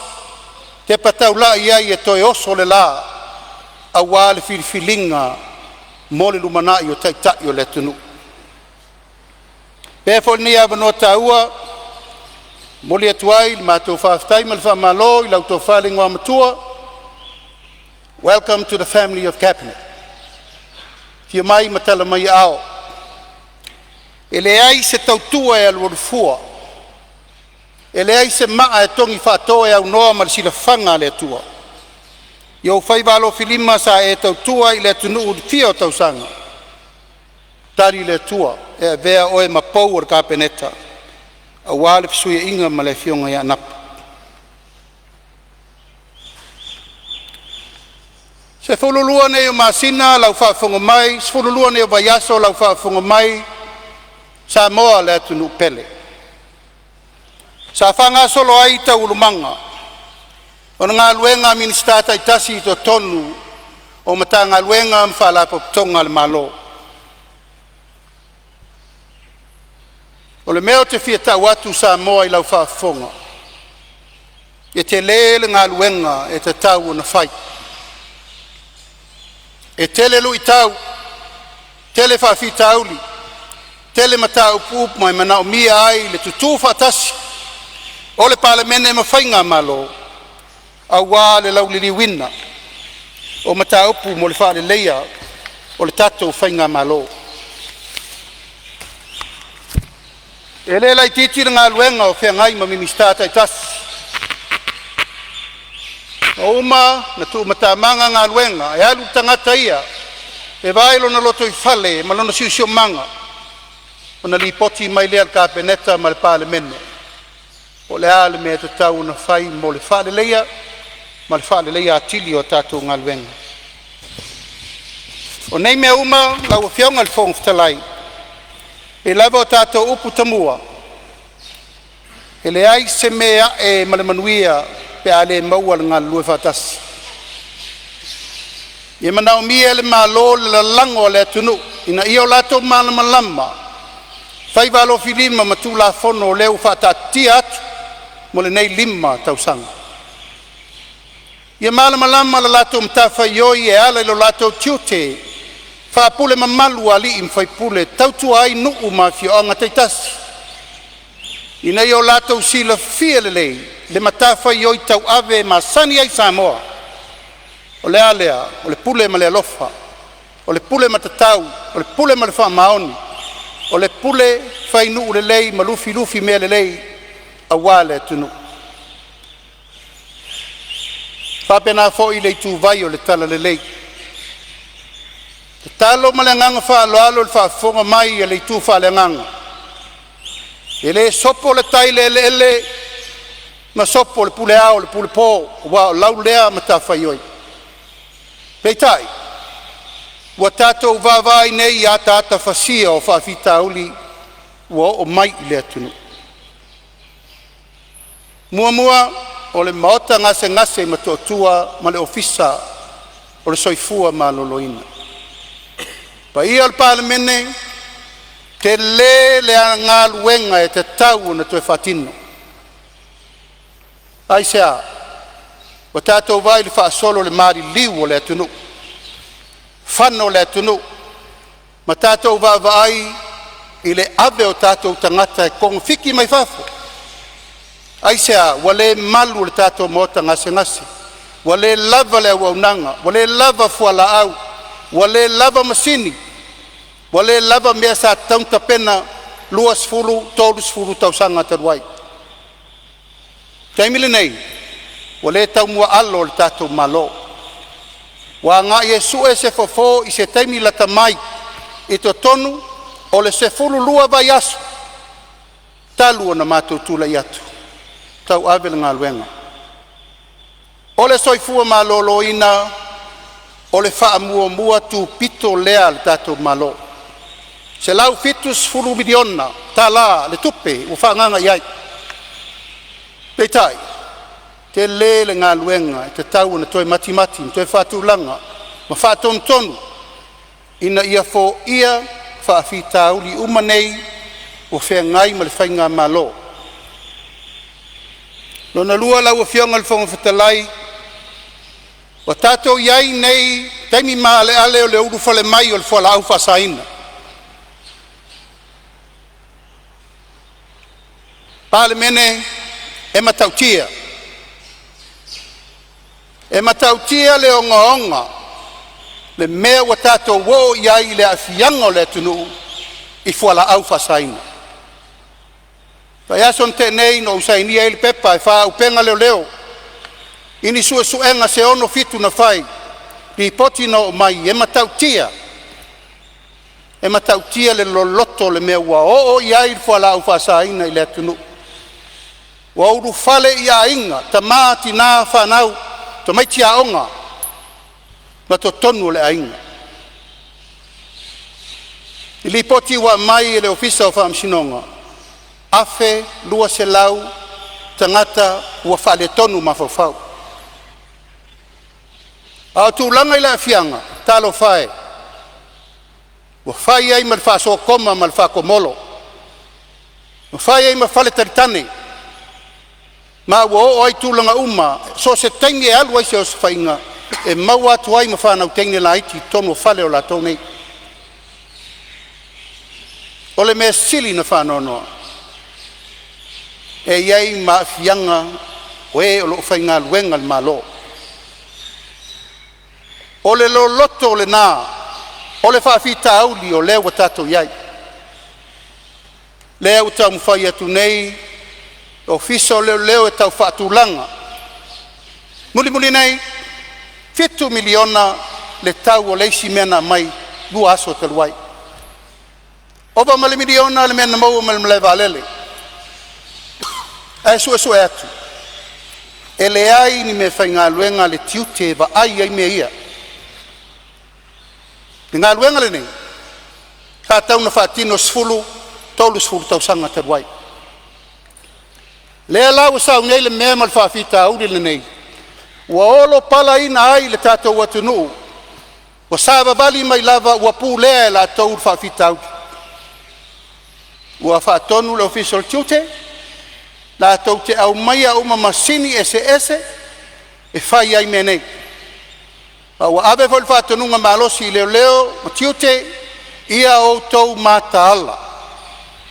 tepa taulai ai e toe oso le la aua le filifiliga mo le lumanai o Taitai o le atunuu. Avea foi lenei avanoa taua e momoli atu ai le matou faafetai ma le faamalo i lau Tofa i le Igoamatua, welcome to the family of Cabinet. Afio mai ma tala mai aao. E leai se tautua e alualu fua, E leai se maa e togi faato e aunoa ma le silafaga a le Atua i ou faiva alofilima sa e tautua ai i le atunuu i le fia o tausaga, tali le Atua e avea oe ma pou o le Kapeneta aua le fesuiaiga ma le afioga ia Napo. 12 nei o masina lau faafofoga mai, 12 nei o vaiaso lau faafofoga mai Samoa le atunuu pele, sa faagasolo ai taualumaga o galuega a Minisita taitasi i totonu o Matagaluega ma Faalapotopotoga a le Malo. O le mea ou te fia tau atu Samoa i lau faafofoga, e tele le galuega e tatau ona fai. E tele luitau, tele faafitauli, tele mataupu e manaomia ai le tutu faatasi o le Palemene ma Faigamalo aua le lauliliuina o mataupu mo le faaleleia o le tatou faigamalo. E le laitiiti le galuega o feagai ma Minisita taitasi. Ua uma ona tuumatamaga galuega e alu le tagata ia e vaai lona lotoifale ma lona siosiomaga ona lipoti mai lea i le Kapeneta ma le Palemene po o le a le mea e tatau ona fai mo le faaleleia ma le faaleleia atili o tatou galuega. O nei mea uma lau Afioga i le Fofoga Fetalai, e pei lava o tatou upu tamua, e leai se mea e a'e ma le manuia pe a le maua le galulue faatasi. E manaomia e le Malo le lalago a le atunuu ina ia o latou malamalama i faiva alofilima ma Tulafono o lea ua faataatia atu mo lenei 5 tausaga. Ia malamalama la latou matafaioi e ala i lo latou tiute faapule mamalu a alii ma faipule e tautua ai nuu ma afioaga taitasi, ina ia o latou silafia lelei le matafaioi tauave e masani ai Samoa. O le a lea? O le pule ma le alofa, o le pule matatau, o le pule ma le faamaoni, o le pule fainuu lelei ma lufilufi mea lelei aua le atunuu. E faapena foi le ituvai o le talalelei. O le tatalo ma le agaga faaaloalo i le faafofoga mai a le itu faaleagaga, e le sopo le tai i le eleele ma sopo le pule ao i le pule po, aua o lau lea matafaioi. Peitai, ua tatou vaavaai nei i ataata fasia o faafitauli ua oo mai i le atunuu. Muamua, o le maota gasegase i Motootua ma le Ofisa o le Soifua Maloloina. Le paia o le Palemene, tele le galuega e tatau ona toe faatino. Aisea? Ua tatou vaai i le faasolo i le maliliu o le atunuu, fano le atunuu ma tatou vaavaai i le ave o tatou tagata e togafiti mai fafo. Aisea? Ua le malu le tatou maota gasegase, ua le lava le auaunaga, ua le lava fualaau, ua le lava masini, ua le lava mea sa tatau ona tapena 20, 30 tausaga talu ai. O le taimi lenei, ua le taumuaalo le tatou Malo, ua agai e sue se fofo i se taimi lata mai i totonu o le 12 vaiaso talu ona matou tulai atu e tauave le galuega. O le soifua maloloina o le faamuamua tupito lea a le tatou Malo, $170 miliona tala le tupe ua faaagaaga i ai. Peitai, tele le galuega e tatau ona toe matimati ma toe faatulaga ma faatonutonu ina ia foia faafitauli uma nei ua feagai ma le faigamalo. Lona lua lau Afioga i le Fofoga Fetalai, ua tatou i ai nei i taimi maaleale o le ulufale mai o le fualaau faasaina. Palemene, e matautia, e matautia le ogaoga le mea ua tatou oo i ai i le aafiaga o le atunuu i fualaau faasaina. Vaiaso na tea nei na ou sainia ai le pepa e faaauupega Leoleo i ni suesuega se 67 na fai, lipoti na oo mai e matautia, e matautia le loloto o le mea ua oo i ai le fualaau faasaina i le atunuu. Ua ulufale i aiga, tama, tina, fanau, tamaiti aoga ma totonu o le aiga. I lipoti ua aumai e le Ofisa o Faamasinoga, 1200 tagata ua faaletonu mafaufau. A o tulaga i le aafiaga, talofa e, ua fai ai ma faasokoma ma le faatomolo, ua fai ai ma faletalitane, ma ua oo ai tulaga uma so o se taimi e alu ai se osofaiga e maua atu ai ma fanau teine laiti i totonu o fale o latou nei. O le mea sili ona faanoanoa, e i ai ma aafiaga o e o lo o faigaluega a le Malo. O le loloto lena o le faafitauli o lea ua tatou i ai, lea ua taumafai atu nei le Ofisa o Leoleo e tau faatulaga. Mulimuli nei, $7 miliona le tau o le isi mea na aumai 2 aso talu ai, ova ma le miliona le mea na maua mai le malae vaalele. Ae suesue atu e leai ni meafaigaluega a le tiute e vaai ai mea ia. O le galuega lenei sa tatau ona faatino i le 10, 30 tausaga talu ai. Lea la ua sau nei le mea ma le faafitauli lenei ua olopalaina ai le tatou atunuu, ua savavali mai lava ua pulea e latou le faafitauli. Ua faatonu le Ofisa o le Tiute latou te aumaia uma masini eseese e fai ai mea nei, ma ua ave foi le faatonuga malosi i Leoleo ma Tiute, ia outou mataala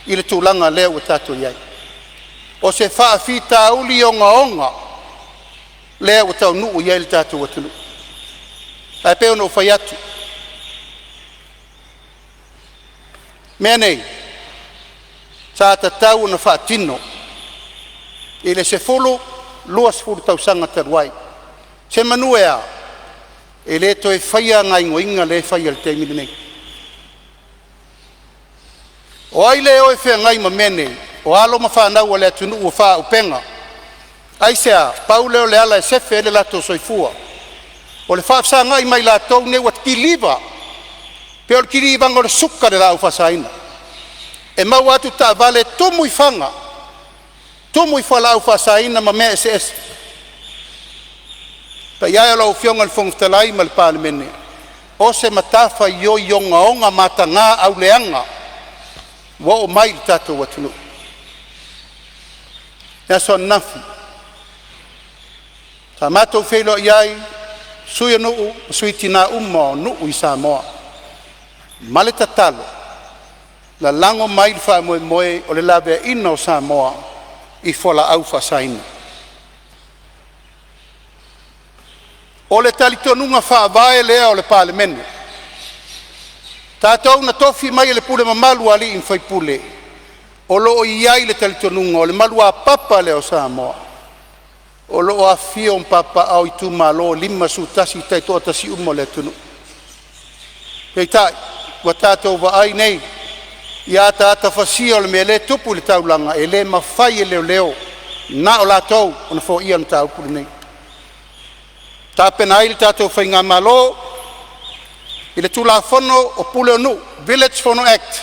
i le tulaga lea ua tatou i ai. O se faafitauli ogaoga lea ua taunuu i ai le tatou atunuu. Ae pei ona ou fai atu, o mea nei sa tatau ona faatino i le 10, 20 tausaga talu ai. Semeamanu e a? E le toe faia gaoioiga lea e fai i le taimi lenei. O ai le o e feagai ma mea nei? O alo ma fanau a le atunuu ua faaauupega. Aisea? Pau lea o le ala e sefe ai lo latou soifua o le faafesagai ma i latou nei ua kiliva pei o le kilivaga o le suka i le laau faasaina. E maua atu taavale tumu i fana, tumu i fualaau faasaina ma mea eseese. Le paia e o lau Afioga i le Fofoga Fetalai ma le Palemene, o se matafaioi ogaoga mataga auleaga ua oo mai i le tatou atunuu. O le aso ananafi sa matou feiloai ai sui o nuu ma sui tina uma o nuu i Samoa ma le tatalo, lalago mai le faamoemoe o le laveaiina o Samoa i fualaau faasaina. O le talitonuga faavae lea o le Palemene, tatou na tofi mai e le pule mamalu a alii ma faipule, o lo o i ai le talitonuga o le maluapapa lea o Samoa o lo o afifio ma papaaao inumalo e 51 taitoatasi uma o le atunuu. Peitai ua tatou vaai nei i ataata fasia o le mea lea e tupu i le taulaga, e le mafai e leoleo na o latou ona foia le mataupu lenei. Ua tapena ai le tatou faigamalo i le Tulafono o Pule o Nuu, Village Fono Act.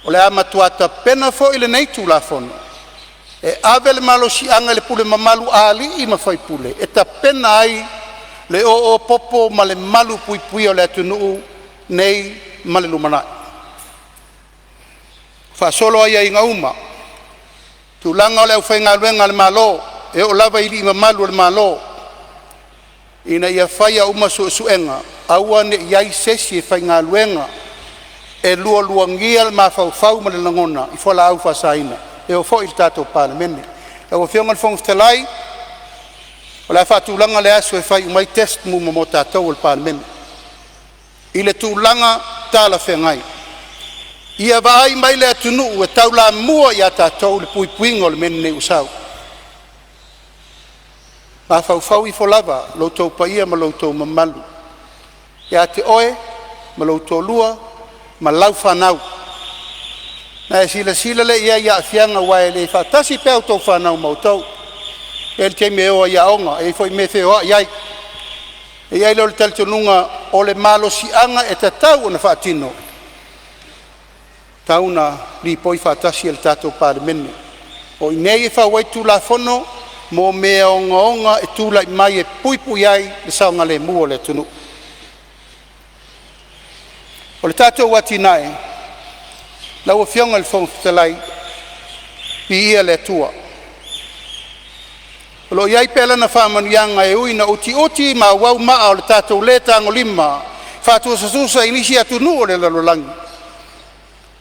O le a matua tapena foi lenei Tulafono e ave le malosiaga i le pule mamalu a alii ma faipule e tapena ai le oo popo ma le malupuipuia o le atunuu nei ma le lumanai. Faasolo aiaiga uma, tulaga o le aufaigaluega a le Malo e oo lava i alii mamalu o le Malo ina ia faia uma suesuega aua ne i i ai se isi e faigaluega e lualuagia le mafaufau ma le lagona i fualaau faasaina e oo foi i le tatou Palemene. Lau Afioga i le Fofoga Fetalai, o le a faatulaga le aso e fai uma ai test uma mo tatou o le Palemene i le tulaga talafeagai. Ia vaai mai le atunuu e taulamua ia tatou i le puipuiga o le mea lenei ua sau. Mafaufau ifo lava i lo outou paia ma lo outou mamalu ia te oe ma lou toalua ma lau fanau, ona e silasila lea i ai i aafiaga aua e le faatasi pea a outou fanau ma outou. E i ai le taimi e o ai i aoga, e i ai foi mea e feoai ai. E i ai lea o le talitonuga o le malosiaga e tatau ona faatino, e tatau ona lipoi faatasi e le tatou Palemene. O i inei e fau ai Tulafono mo mea ogaoga e tulai mai e puipui ai le saogalemu o le atunuu. O le tatou atinae, lau Afioga i le Fofoga Fetalai, viia le Atua o lo o i ai pea lana faamanuiaga e ui ina utiuti ma auau maa o le tatou le tagolima faatusatusa i nisi atunuu o le lalolagi,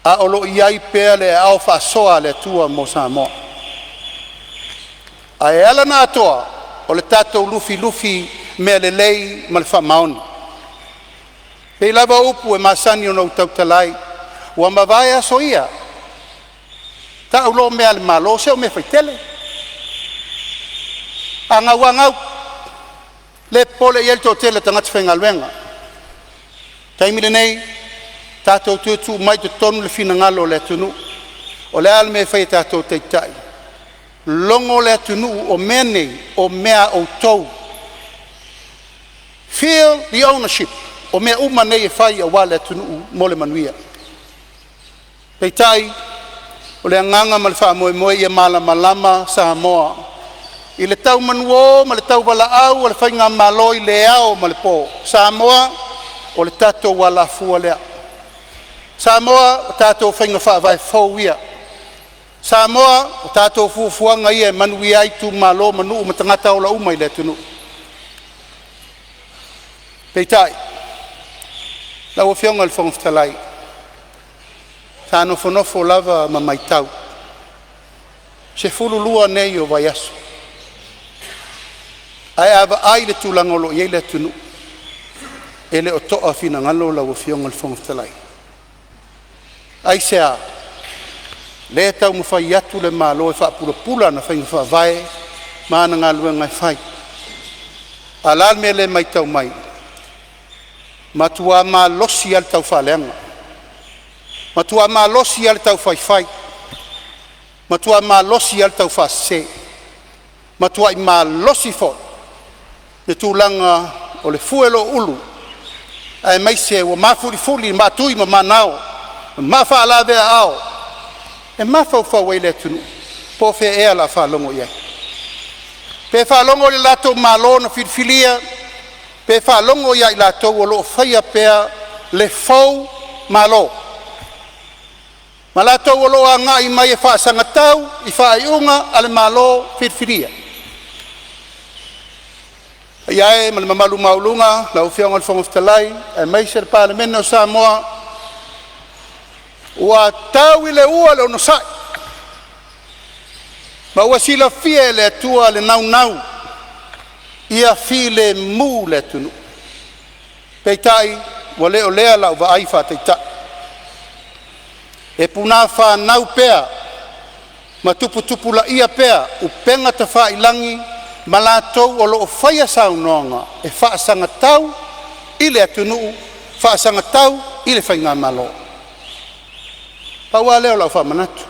a o lo o i ai pea le aao faasoa a le Atua mo Samoa. Ae ala ona atoa, o le tatou lufilufi mea lelei ma le faamaoni. E pei lava o upu e masani ona ou tautala ai, ua mavae aso ia, tau loa mea a le Malo, se o mea faitele. A gau lava gau, le popole i ai le toatele o tagata faigaluega. O le taimi lenei, tatou toe tuu mai i totonu le finagalo o le atunuu. O le a le mea e fai e tatou taitai? Logo le atunuu, o mea nei o mea a outou. Feel the ownership. O mea uma nei e fai aua le atunuu mo le manuia. Peitai o le agaga ma le faamoemoe ia malamalama Samoa i le tau manuō ma le tauvalaau o le faigamalo i le ao ma le po. Samoa, o le tatou alafua lea. Samoa, o tatou faiga faavae fou ia. Samoa, o tatou fuafuaga ia e manuia ai itumalo ma nuu ma tagata ola uma i le atunuu. Peitai lau Afioga i le Fofoga Fetalai, sa nofonofo lava ma matau, 12 nei o vaiaso, ae a vaai i le tulaga o lo o i ai le atunuu, e le o toa finagalo lau Afioga i le Fofoga Fetalai. Aisea? Lea e taumafai atu le Malo e faapulapula ana faiga faavae ma ana galuega e fai. Ae o le a le mea lea e matau mai? Matua malosi lava le taufaaleaga, matua malosi lava le taufaifai, matua malosi lava le taufaasese, matuai malosi foi le tulaga o le fue o lou ulu aemaise ua mafulifuli maatui ma manao ma mafaalaveaao e mafaufau ai le atunuu po o fea ea o le a faalogo i ai. Pe faalogo i le latou Malo na filifilia pe faalogo ia i latou o lo o faia pea le foumalo ma latou o lo o agai mai e faasagatau i faaiuga a le Malo filifilia. Le paia e ma le mamalu maualuga lau Afioga i le Fofoga Fetalai aemaise le Palemene o Samoa, ua tau i le ua le onosai ma ua silafia e le Atua le naunau ia filemu le atunuu. Peitai, ua le o lea lau vaai faataitai, e punāfanau pea ma tuputupulaia pea upega tafailagi ma latou o lo o faia saunoaga e faasagatau i le atunuu, faasagatau i le faigamalo. Pau lava lea o lau faamanatu,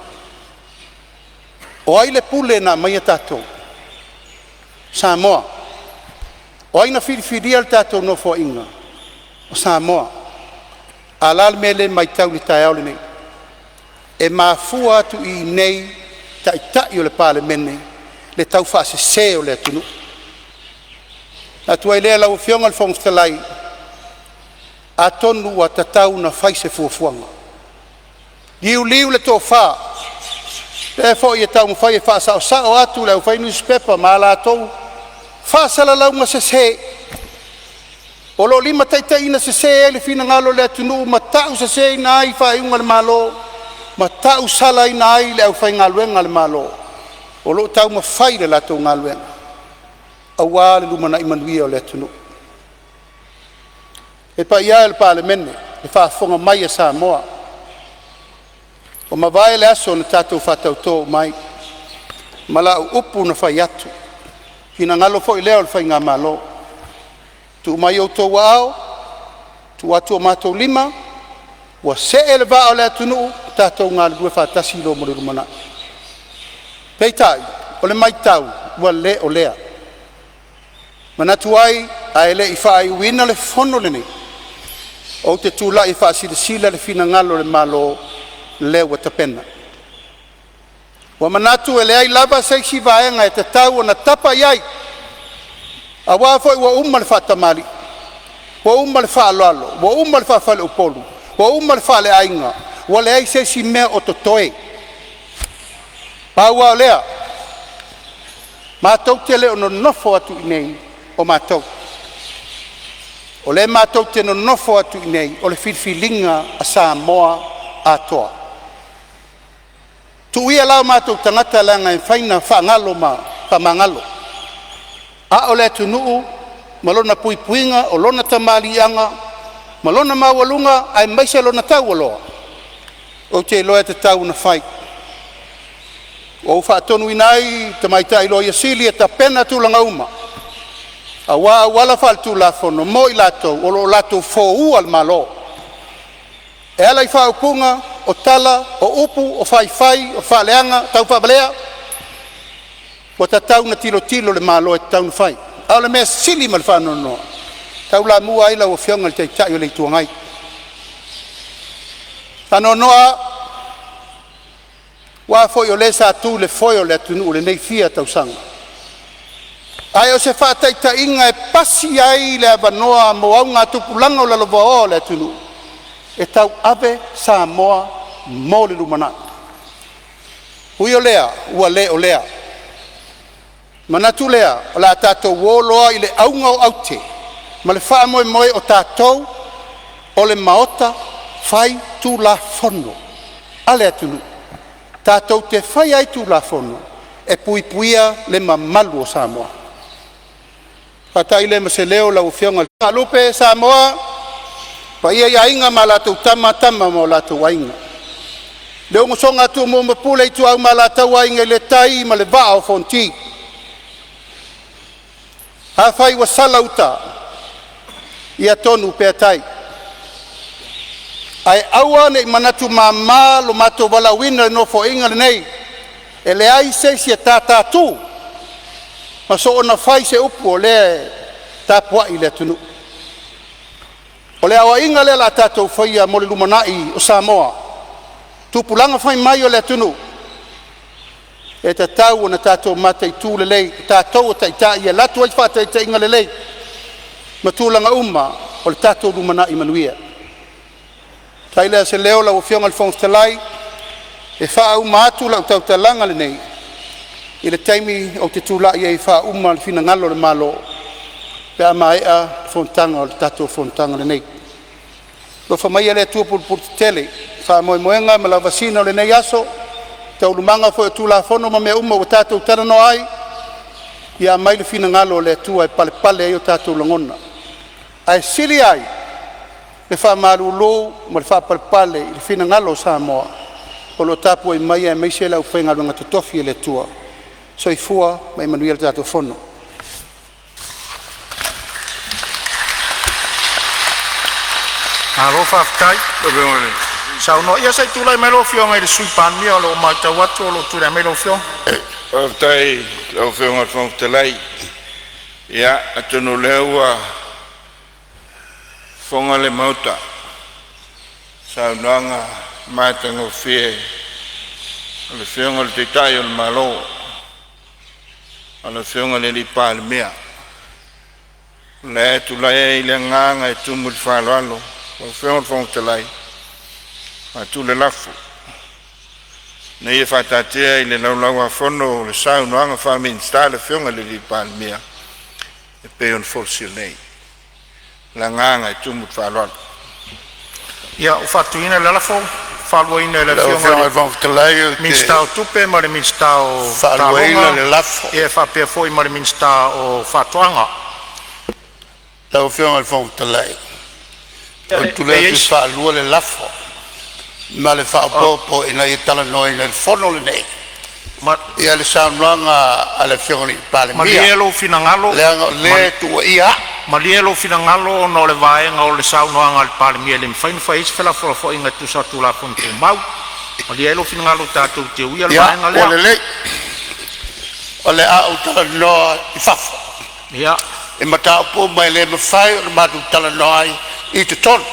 o ai le pule na aumaia tatou? O Samoa. O ai na filifilia le tatou Nofoaiga? O Samoa. A o le a le mea lea e matau i le taeao lenei? E mafua atu i inei Taitai o le Palemene le taufaasese o le atunuu. Ona manatu ai lea lau Afioga i le Fofoga Fetalai, atonu ua tatau ona fai se fuafuaga, liuliu le tofa, o lea foi e taumafai e faasaosao atu le aufai nusipepa ma a latou faasalalauga sese o lo o limataitaiina sese ai le finagalo o le atunuu ma tauseseina ai faaiuga a le Malo ma tausalaina ai le aufaigaluega a le Malo o lo o taumafai le latou galuega aua le lumanai manuia o le atunuu. Le paia e o le Palemene, le faafofoga mai a Samoa, Ua mavae le aso na tatou faatauto uma ai ma lau upu na fai atu, finagalo foi lea o le faigamalo, tuu mai i outou aao, tuu atu o matou lima ua see le vaa o le atunuu tatou galulue faatasi i le lumanai. Peitai o le matau ua le o lea. Manatu ai ae le i faaiuina le fono lenei, ou te tulai e faasilasila le finagalo o le Malo lea ua tapena. Ua manatu e leai lava se isi vaega e tatau ona tapa i ai, aua foi ua uma le faatamalii, ua uma le faaaloalo, ua uma le faafaleupolu, ua uma le faaleaiga, ua leai se isi mea o totoe. Pau lava o lea, matou te le o nonofo atu i inei o matou. O lea matou te nonofo atu i inei o le filifiliga a Samoa atoa. Tuu ia la o matou tagata leaga e mafai ona faagalo ma faamagalo, a o le atunuu ma lona puipuiga, o lona tamaliiaga ma lona maualuga aemaise lona taualoa, ou te iloa e tatau ona fai. Ua ou faatonuina ai le Tamaitai Loia Sili e tapena tulaga uma aua auala faale-Tulafono mo i latou o lo o latou foua le Malo e ala i faaupuga, o tala, o upu, o faifai, o faaleaga, taufaavalea. Ua tatau ona tilotilo le Malo e tatau ona fai. A o le mea sili ma le faanoanoa, e taulamua ai lau Afioga i le Taitai o le Itu Agai. Faanoanoa lava aua foi o le sa tu i le foe o le atunuu i lenei fia tausaga, ae o se faataitaiga e pasi ai le avanoa mo augatupulaga o lalovaoa o le atunuu e tauave Samoa mo le lumanai. Ui o lea, ua le o lea. Manatu lea o le a tatou o loa i le auga o aute ma le faamoemoe o tatou o le Maota Faitulafono a le atunuu, tatou te faia ai Tulafono e puipuia le mamalu o Samoa. Faafetai lea ma se leo lau Afioga i le Faalupe Samoa, paia i Aiga ma latou Tama, Tama ma o latou Aiga, le usoga a Tumua ma Pule, Ituau ma Alataua, Aiga i le Tai ma le Vaa o Fonoti. Afai ua sala uta, ia tonu pea tai, ae aua nei manatu mama lo matou valaauina i le Nofoaiga lenei. E leai se isi e tatatu ma soona fai se upu o lea e tapuai le atunuu. O le aoaiga lea o le a tatou faia mo le lumanai o Samoa, tupulaga fai mai o le atunuu, e tatau ona tatou mataitu lelei, o tatou o taitai e alu atu ai le faataitaiga lelei ma tulaga uma o le tatou lumanai manuia. Fai lea o se leo lau Afioga i le Fofoga Fetalai e faauma atu lau tautalaga lenei i le taimi ou te tulai ai e faauma le finagalo o le Malo pe a maea le fonotaga o le tatou fonotaga lenei. Alofa maia le Atua pulepuletetele i faamoemoega ma lavasiga o lenei aso, taualumaga foi o Tulafono ma mea uma ua tatou talanoa ai, ia aumai le finagalo o le Atua e palepale ai o tatou lagona, ae sili ai le faamalulu ma le faapalepale i le finagalo o Samoa o lo o tapuai mai aemaise le aufaigaluega totofi a le Atua. Soifua ma ia manuia le tatou Fono. Malo faafetai saunoa. Ia se i tulai mai lau Afioga i le Sui Palemia o lo o matau atu o lo o tulai mai lau Afioga. Faafetai i lau Afioga i le Fofoga Fetalai. Ia atonu o lea ua fofoga le Maota i saunoaga matagofie a le Afioga i le Taitai o le Malo, le Afioga i le Palemia. O lea e tulai ai le agaga e tumu i le faaaloalo lau Afioga i le Fofoga Fetalai e faatu le lafo, Ina ia faataatia i le Laulau-a-Fono le Saunoaga Faa-Minisita a le Afioga i le Palemia e pei ona folasia nei. Ma le agaga e tumu i le faaaloalo. Ia, ua faatuina le lafo, e faaluaina e le Lau Afioga Afioga i i le Fofoga Fetalai le ou te Minisita o Tupe ma le Minisita o faaluaina Taaloga le lafo. e faapea foi ma le Minisita o Faatoaga. Lau Afioga i le Fofoga Fetalai, Ia, ou te e tulai i ai atu e si faalua le lafo, ma le faaopoopo ina ia talanoaina i le Fono lenei ia le saunoaga a le Afioga i le Palemia, Malie lou finagalo, leaga o lea e tuuaia au. Malie lou finagalo ona o le vaega o le saunoaga a le Palemia e le mafai ona fai ai se felafolafoaiga e tusa o Tulafono Tumau. Malie ai lou finagalo tatou te uia le Ia, vaega ua lea. lelei, o le a ou talanoa i fafo i mataupu uma e le mafai ona matou talanoa ai i totonu.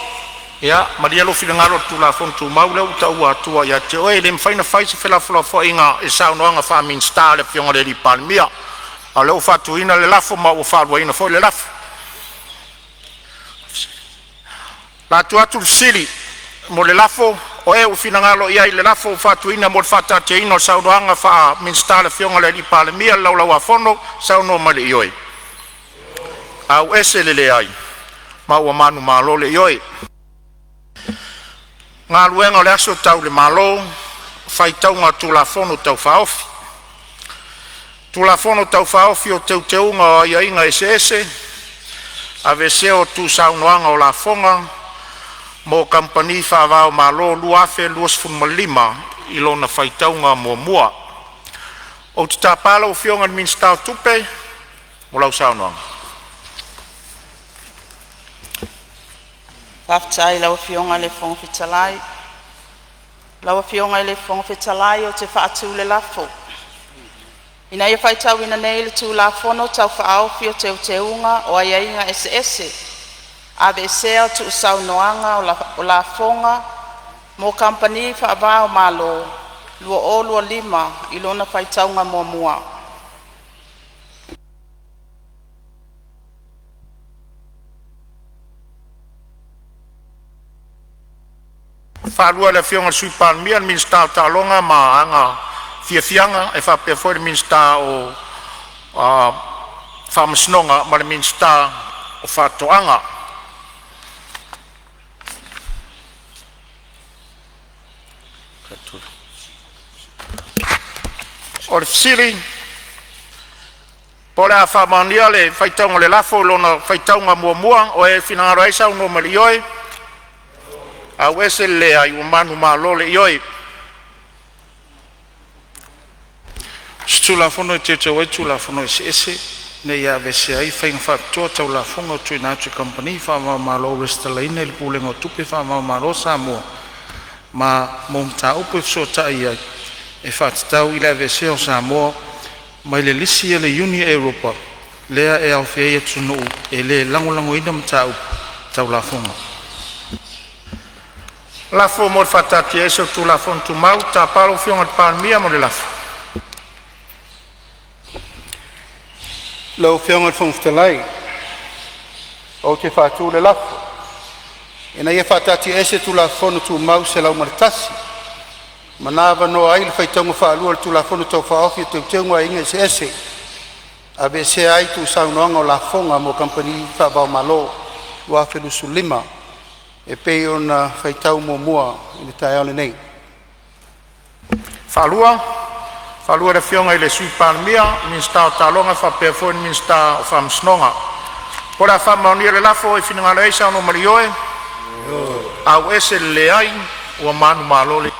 Ia malie lou finagalo i le Tulafono Tumau lea ua taua atu ia te oe, e le mafai ona fai se felafolafoaiga i le saunoaga faa-Minisita a le Afioga i le Palemia. A o lea ua faatuina le lafo ma ua faaluaina foi le lafo. O le a tuu atu le fesili mo le lafo, o e ua finagalo i ai i le lafo ua faatuina mo le faataatiaina o le Saunoaga faa-Minisita a le Afioga i le Palemia i le Laulau-a-Fono, saunoa mai i le ioe, auese le leai ma ua manumalo le ioe. Galuega Tau le Malo, Faitauga o Tulafono Tau Faaofi. Tulafono Tau Faaofi o Teuteuga o Aiaiga Eseese (Aveesea o Tuusaunoaga o Lafoga mo Kamupani Faava-o-Malo) 2025 i lona faitauga muamua. Ou te tapa lau Afioga i le Minisita o Tupe mo lau saunoaga. Faafetai i lau Afioga i le Fofoga Fetalai. Lau Afioga i le Fofoga Fetalai ou te faatu le lafo, Ina ia faitauina nei le Tulafono Tau Faaofi o Teuteuga o Aiaiga Eseese (Aveesea o Tuusaunoaga o Lafoga mo Kamupani Faava-o-Malo) 2025 i lona faitauga muamua. Faalua o le Afioga i le Sui Palemia, le Minisita o Taaloga ma Aga faapea foi le Minisita o Faamasinoga ma le Minisita o Faatoaga. O le fesili po o le a faamaonia le lafo i lona faitauga muamua. O e finagalo ai saunoa mai i le ioe, auese le leai ua manumalo le ioe. Tulafono e Teuteu ai Tulafono Eseese ina ia aveesea ai faiga faapitoa tau lafoga tuuina atu i kamupani faava-o-Malo resitalaina i le Pulega o Tupe Faavaomalo a Samoa ma mo mataupu e fesootai i ai e faatatau i le aveesea o Samoa mai le lisi a le Iuni a Europa lea e aofia ai atunuu e le lagolagoina mataupu tau lafoga. Lafo mo le faataatiaese o Tulafono Tumau. Tapa lau Afioga i le Palemia mo le lafo. Lau Afioga i le Fofoga Fetalai ou te faatu le lafo, Ina ia faataatiaese Tulafono Tumau 101 ma na avanoa ai le faitauga faalua o le Tulafono Tau Faaofi o Teuteuga o Aiaiga Eseese (Aveesea ai Tuusaunoaga o Lafoga mo Kamupani Faava-o-Malo) 2025 e pei ona faitau muamua i le taeao lenei. Faalua le Afioga i le Sui Palemia, Minisita o Taaloga faapea foi le Minisita o Faamasinoga. Po o le a faamaonia le lafo, o e finagalo ai saunoa ma le ioe, auese le leai ua manumalo le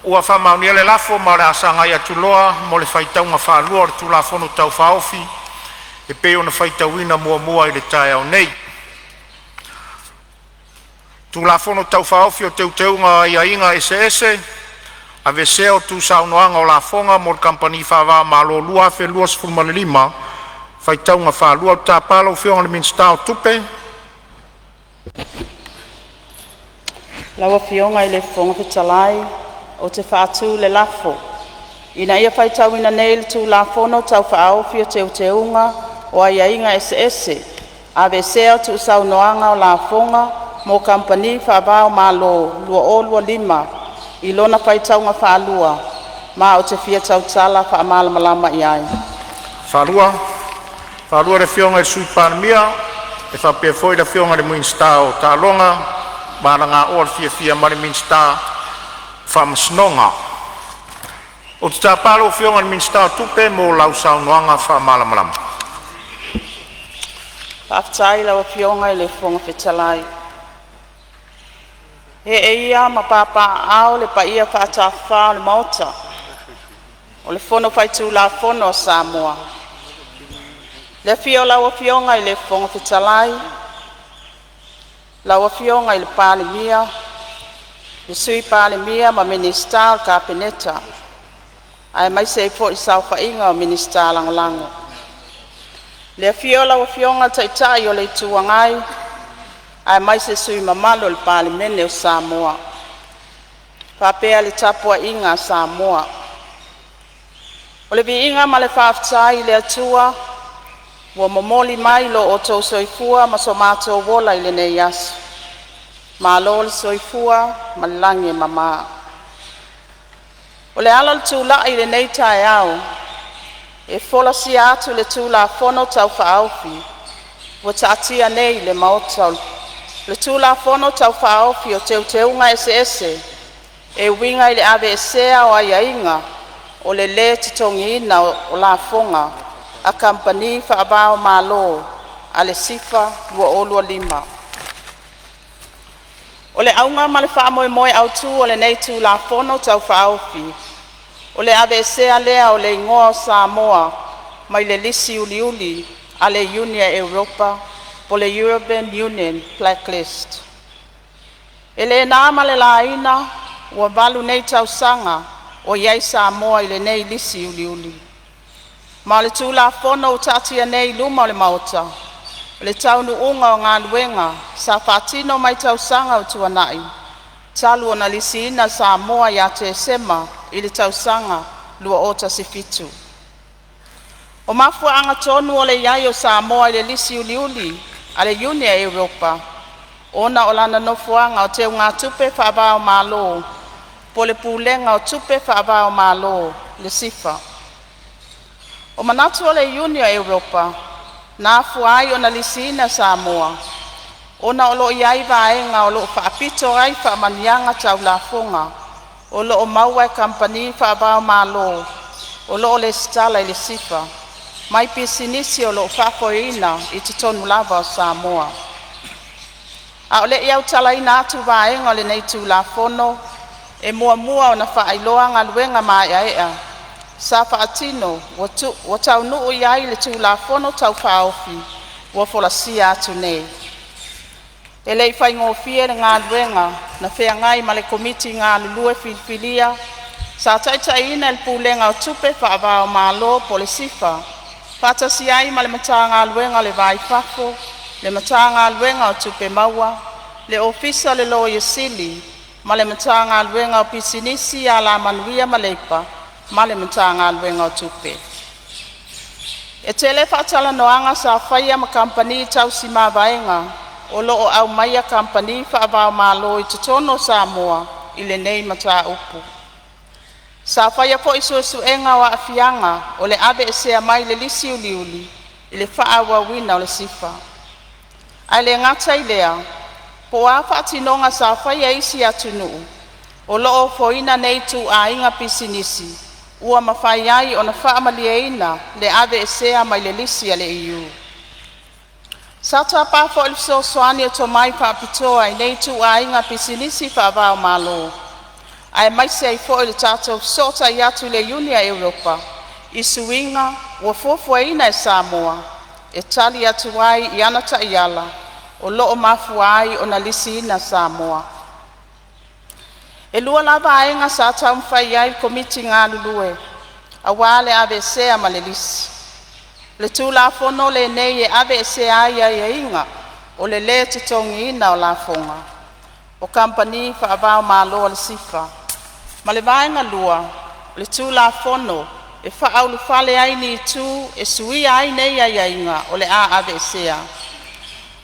Ua faamaonia le lafo ma o le a sagai atu loa mo le faitauga faalua o le Tulafono Tau Faaofi e pei ona faitauina muamua i le taeao nei. Tulafono Tau Faaofi o Teuteuga o Aiaiga Eseese (Aveesea o Tuusaunoaga o Lafoga mo Kamupani Faava-o-Malo) 2025, faitauga faalua. Ou te tapa lau Afioga i le Minisita o Tupe. Lau Afioga i le Fofoga Fetalai ou te faatu le lafo, Ina ia faitauina nei le Tulafono Tau Faaofi o Teuteuga o Aiaiga Eseese (Aveesea o Tuusaunoaga o Lafoga mo Kamupani Faava-o-Malo) 2025 i lona faitauga faalua, ma ou te fia tautala faamalamalama i ai. Faalua le Afioga i le Sui Palemia e faapea foi le Afioga i le Minisita o Taaloga ma Alagaoa le Fiafia ma le Minisita o Faamasinoga. Ou te tapa lau Afioga i le Minisita o Tupe mo lau saunoaga faamalamalama. Faafetai i lau Afioga i le Fofoga Fetalai. Ee ia ma papaaao le paia faatafafa o le Maota o le Fono Faitulafono a Samoa, i le afio o lau Afioga i le Fofoga Fetalai, lau Afioga i le Palemia, le Sui Palemia ma Minisita o le Kapeneta aemaise ai foi le saofaiga o Minisita Lagolago. Le afio o lau Afioga i le Taitai o le Itu Agai aemaise sui usufono mamalu o le Palemene o Samoa, faapea le tapuaiga a Samoa. O le viiga ma le faafetai i le Atua ua momoli mai lo outou soifua ma so matou ola i lenei aso, malo le soifua ma le lagi e mama. O le ala o le tulai i lenei taeao e folasia atu le Tulafono Tau Faaofi ua taatia nei i le Maota, o le Tulafono Tau Faaofi o Teuteuga Eseese e uiga i le aveesea o aiaiga o le lē totogiina o lafoga a kamupani faava-o-Malo a le SIFA 2025. O le auga ma le faamoemoe autu o lenei Tulafono Tau Faaofi, o le aveesea lea o le igoa o Samoa mai le lisi uliuli a le Iuni a Europa po o le European Union Black List. E le na ma le laina ua 8 nei tausaga o i ai Samoa i lenei lisi uliuli. Ma o le Tulafono ua taatia nei i luma o le Maota, o le taunuuga o galuega sa faatino mai tausaga ua tuanai talu ona lisiina Samoa ia Tesema i le tausaga 2017. O mafuaaga tonu o le i ai o Samoa i le lisi uliuli a le Iuni a Europa, ona o lana nofoaga o teugatupe faava-o-Malo po o le Pulega o Tupe Faava-o-Malo le SIFA. O manatu o le Iuni a Europa na afua ai ona lisiina Samoa, ona o loo i ai vaega o loo faapito ai faamanuiaga tau lafoga o loo maua e kamupani faava-o-Malo o loo resitala i le SIFA mai pisinisi o loo faafoeina i totonu lava o Samoa. A o lei autalaina atu vaega o lenei Tulafono, e muamua ona faailoa galuega maeaea sa faatino ua taunuu iai le Tulafono Tau Faaofi ua folasia atu nei. E le i faigofie le galuega na feagai ma le Komiti galulue filifilia sa taitaiina e le Pulega o Tupe Faava-o-Malo po o le SIFA faatasi ai ma le Matagaluega o le Va i Fafo, le Matagaluega o Tupe Maua, le Ofisa o le Loia Sili ma le Matagaluega o Pisinisi, Alamanuia ma Leipa ma le Matagaluega o Tupe. E tele faatalanoaga sa faia ma kamupani tausi mavaega o loo aumaia kamupani faava-o-Malo i totonu o Samoa i lenei mataupu. Sa faia foi suesuega o aafiaga o le aveesea mai le lisi uliuli i le faaauauina o le SIFA. Ae le gata i lea, poo a faatinoga sa faia e isi atunuu o loo ofoina nei ituaiga pisinisi ua mafai ai ona faamalieina le aveesea mai le lisi a le EU. Sa tapa foi le fesoasoani o tomai faapitoa i nei ituaiga pisinisi faava-o-Malo, aemaise ai foi o le tatou fesootai atu i le Iuni a Europa i suiga ua fuafuaina e Samoa e tali atu ai i ana taiala o loo mafua ai ona lisiina Samoa. E lua la vaega sa taumafai iai le Komiti galulue aua le aveesea ma le lisi. O le Tulafono lenei e aveesea ai aiaiga o le lē totogiina o lafoga o kamupani faava-o-Malo a le SIFA, ma le vaega lua, o le Tulafono e faaulufale ai ni itu e suia ai nei aiaiga o le a aveesea.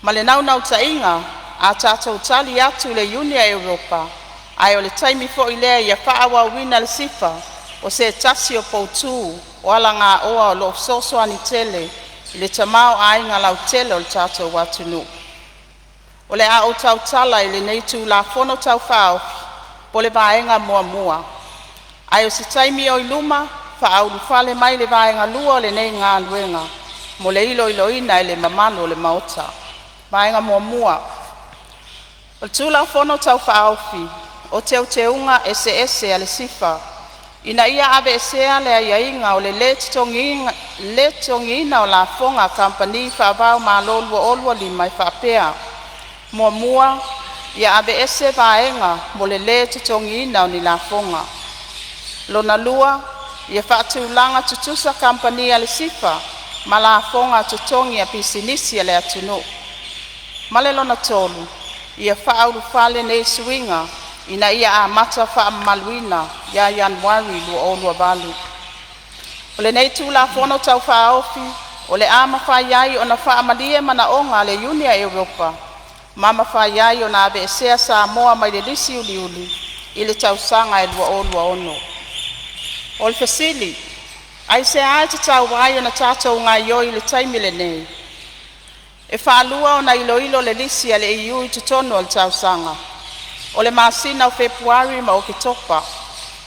Ma le naunautaiga a tatou tali atu i le Iuni a Europa ae o le taimi foi lea ia faaauauina le SIFA, o se tasi o poutu o alagaoa o loo fesoasoani tele i le tamaoaiga lautele o le tatou atunuu. O le a ou tautala i lenei Tulafono Tau Faaofi mo le vaega muamua, ae o se taimi oi luma faaulufale mai le vaega lua o lenei galuega mo le iloiloina e le mamalu o le Maota. Vaega Muamua. O le Tulafono Tau Faaofi o Teuteuga Eseese a le SIFA ina ia aveesea le aiaiga o le lē totogiina o lafoga a kamupani faava-o-Malo 2025 e faapea: 1. Ia aveese vaega mo le lē totogiina o ni lafoga. 2. Ia faatulaga tutusa kamupani a le SIFA ma lafoga totogi a pisinisi a le atunuu. Ma le 3. Ia faaulufale nei suiga ina ia amata faamamaluina ia Ianuari 2028. O lenei Tulafono Tau Faaofi o le a mafai ai ona faamalie manaoga a le Iuni a Europa ma mafai ai ona aveesea Samoa mai le lisi uliuli i le tausaga e 2026. O le fesili: Aisea e tatau ai ona tatou gaoioi i le taimi lenei? E faalua ona iloilo le lisi a le EU i totonu o le tausaga, o le masina o Fepuari ma Oketopa,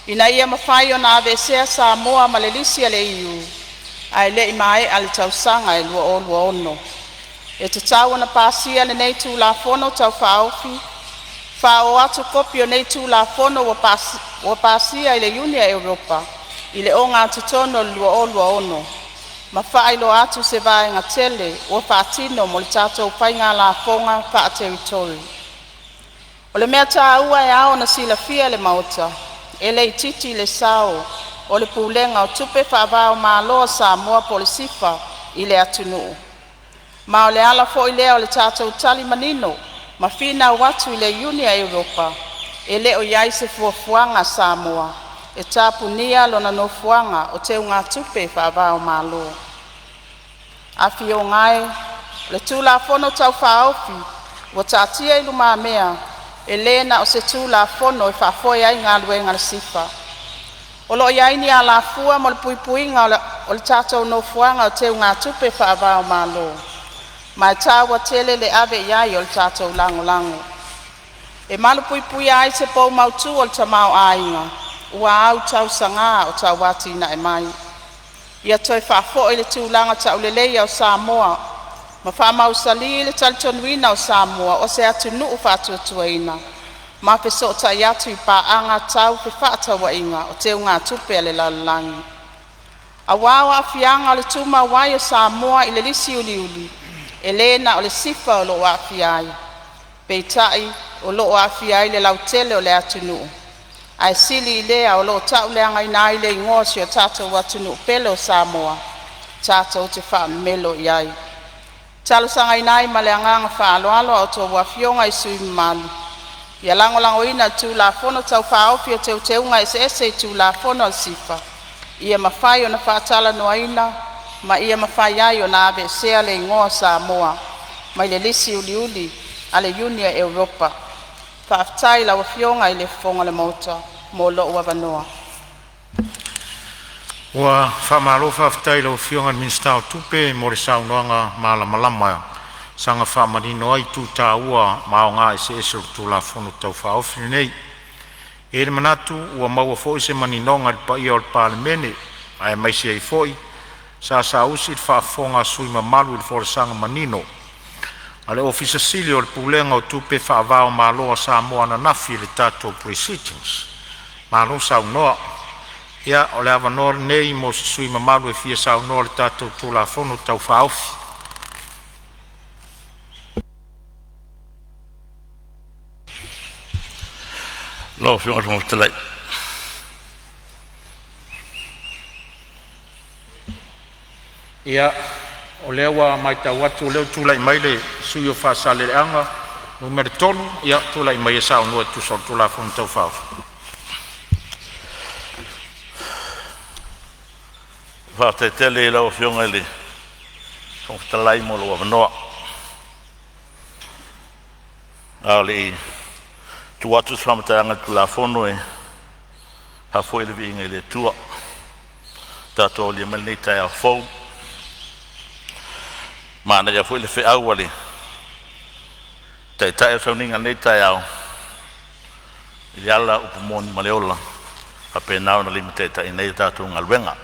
ina ia mafai ona aveesea Samoa ma le lisi a le EU ae le i maea le tausaga e 2026. E tatau ona pasia lenei Tulafono Tau Faaofi. Fa'aoo atu kopi o nei Tulafono ua pasia e le Iuni a Europa i le ogatotonu o le 2026 ma faailoa atu se vaega tele ua faatino mo le tatou faiga lafoga faaterritorial. O le mea taua e ao ona silafia e le Maota, e le itiiti le sao o le Pulega o Tupe Faava-o-Malo a Samoa po o le SIFA i le atunuu, ma o le ala foi lea o le tatou tali manino ma finau atu i le Iuni a Europa e le o i ai se fuafuaga a Samoa e tapunia lona nofoaga o teugatupe faava-o-Malo. Afioga e, O le Tulafono Tau Faaofi ua taatia i lumamea e le na o se Tulafono e faafoe ai galuega a le SIFA. O loo i ai ni alafua mo le puipuiga o le tatou nofoaga o teugatupe faava-o-Malo, ma e taua tele le ave iai o le tatou lagolago. E malupuipuia ai se pou mautu o le tamaoaiga ua autausaga o tauatinae mai. Ia toe faafoi le tulaga tauleleia o Samoa ma faamausali le talitonuina o Samoa o se atunuu faatuatuaina ma fesootai atu i paaga tau fefa'atauaiga o teugatupe a le lalolagi. Auā o aafiaga o le tumau ai o Samoa i le lisi uliuli, e lē na o le SIFA o loo aafia ai, peitai o loo aafia ai le lautele o le atunuu, ae sili i lea o loo tauleagaina ai le igoa o si o tatou atunuu pele o Samoa tatou te faamemelo iai. E talosagaina ai ma le agaga faaaloalo a outou Afioga i sui usufono mamalu, Ia lagolagoina le Tulafono Tau Faaofi o Teuteuga Eseese i Tulafono a le SIFA ia mafai ona faatalanoaina ma ia mafai ai ona aveesea le igoa o Samoa mai le lisi uliuli a le Iuni a Europa. Faafetai i lau Afioga i le Fofoga o le Maota mo lo'u avanoa. Ua faamalo faafetai i lau Afioga i le Minisita o Tupe mo le saunoaga malamalama e saga faamanino ai itu taua ma aoga eseese o le Tulafono Tau Faaofi lenei. E i ai le manatu ua maua foi se maninoga i le paia o le Palemene, aemaise ai foi sa saausi le faafofoga a sui usufono mamalu i le folasaga manino a le Ofisa Sili o le Pulega o Tupe Faava-o-Malo a Samoa ananafi i le tatou Pre-Sitting. Malo saunoa. Ia, o le avanoa lenei mo se sui usufono mamalu e fia saunoa i le tatou Tulafono Tau Faaofi. Lau Afioga i le Fofoga Fetalai. Ia, o lea ua matau atu o lea ua tulai mai le sui usufono mo Faasaleleaga 3. Ia, tulai mai e saunoa e tusa o le Tulafono Tau Faaofi. Faafetai tele i lau Afioga i le Fofoga Fetalai mo lou avanoa. A o le i tuu atu se faamatalaga i le Tulafono, e faafoi le viiga i le Atua ua tatou aulia mai lenei taeao fou. Ua manaia foi le feau a le Taitai o le sauniga i lenei taeao i le ala o upu moni ma le ola e faapena ona limataitaiina ai a tatou galuega.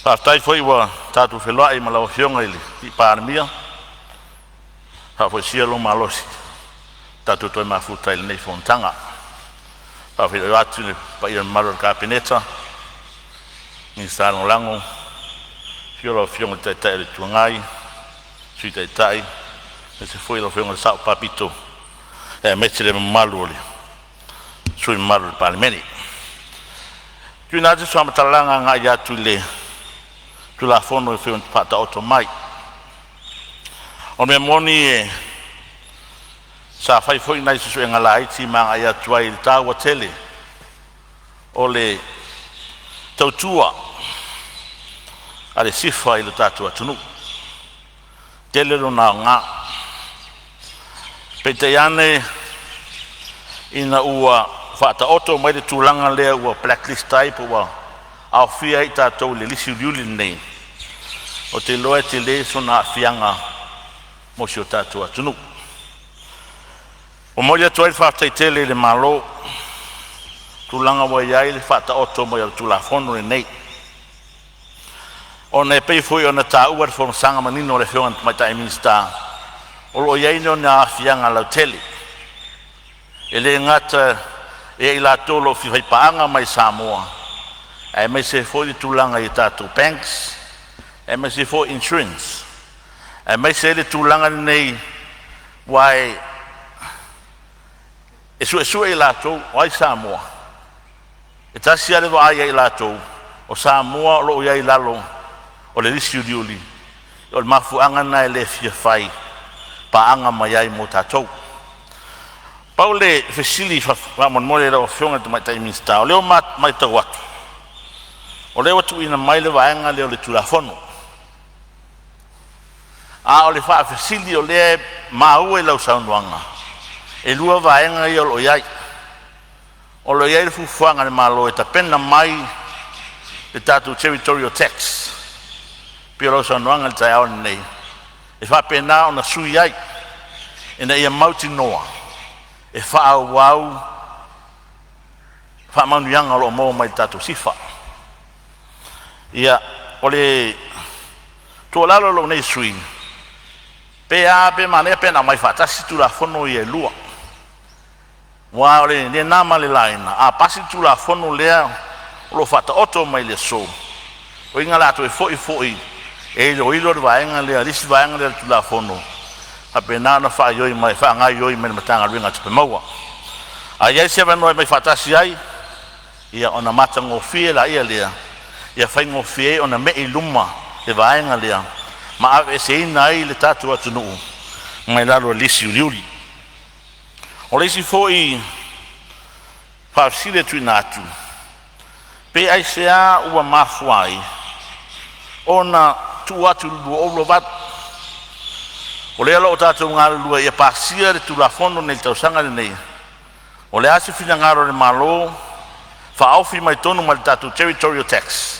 Faafetai foi ua tatou feiloai ma lau Afioga i le Palemia, faafoisia lou malosi Tatou toe mafuta i lenei fonotaga. Faafeiloai atu i le paia mamalu o le Kapeneta, Minisita Lagolago, afio lau Afioga i le Taitai o le Itu Agai, Sui Taitai, aemaise foi lau Afioga i le Sao Faapito, aemaise le mamalu o sui usufono mamalu o le Palemene. Tuuina atu se faamatalaga agai atu i le Tulafono e pei ona faataoto mai. O le mea moni sa fai foi nai suesuega laiti ma agai atu ai i le taua tele o le tautua a le SIFA i le tatou atunuu, tele lona aoga. Peitai ane ina ua faataoto mai le tulaga lea ua blacklist ai po ua aofia ai tatou i le lisi uliuli lenei, ou te iloa e tele sona aafiaga mo si o tatou atunuu. E momoli atu ai le faafetai tele i le Malo i tulaga ua i ai le faataoto mai o le Tulafono lenei, ona e pei foi ona taua i le folasaga manino a le Afioga i le Tamaitai Minisita, o lo o i ai lona aafiaga lautele. E le gata ia i latou o lo o fia faipaaga mai i Samoa, aemaise ai foi le tulaga i tatou banks, aemaise foi insurance, aemaise ai le tulaga lenei, aua e suesue i latou o ai Samoa, e tasi lava le vaai ia i latou, o Samoa o lo o i ai i lalo o le lisi uliuli. O le mafuaaga lena e le fia fai paaga mai ai mo tatou. Pau le fesili faamolemole i lau Afioga i le Tamaitai Minisita, o lea ua matau atu o lea ua tuuina mai le vaega lea o le Tulafono, a o le faafesili o lea e maua i lau saunoaga, e lua vaega ia o lo o i ai. O lo o i ai le fuafuaga a le Malo e tapena mai le tatou territorial tax pei o lau saunoaga i le taeao lenei, e faapena ona sui ai ina ia mautinoa e faaauau faamanuiaga o lo o maua mai i le tatou SIFA. Ia, o le tuualalo a lou nei sui usufono, pe a pe manaia pe ana aumai faatasi Tulafono ia e lua, aua o le na ma le laina a pasi le Tulafono lea o lo o faataoto mai i le aso, lona uiga o le a toe foi foi e iloilo le vaega lea, le isi vaega lea o le Tulafono e faapena ona faaioi mai faagaoioi mai e le Matagaluega o Tupe Maua. A i ai se avanoa e aumai faatasi ai, ia ona matagofie laia lea, ia faigofie ai ona mei i luma le vaega lea ma aveeseina ai le tatou atunuu mai lalo o le lisi uliuli. O le isi foi faafesili e tuuina atu, pe aisea ua mafua ai ona tuu atu i le 2028? O lea o lo o tatou galulue ia pasia le Tulafono nei i le tausaga lenei. O le a se finagalo o le Malo faaofi mai totonu ma le tatou territorial tax?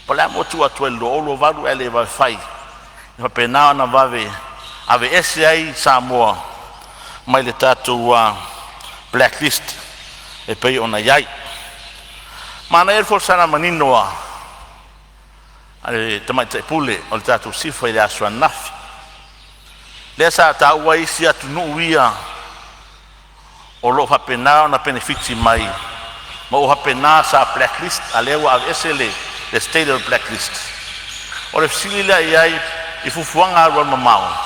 Po o le a le mea ua tuu atu ai i le 2028 ae le vave fai e faapena ona vave aveese ai Samoa mai le tatou blacklist e pei ona i ai. Manaia le folasaga manino a le Tamaitai Pule o le tatou SIFA i le aso ananafi, lea sa taua ai isi atunuu ia o lo o faapena ona penefiti mai ma ua faapena sa blacklist, a o lea ua aveese le state o le blacklist. O le fesili la i ai i fuafuaga alualumamao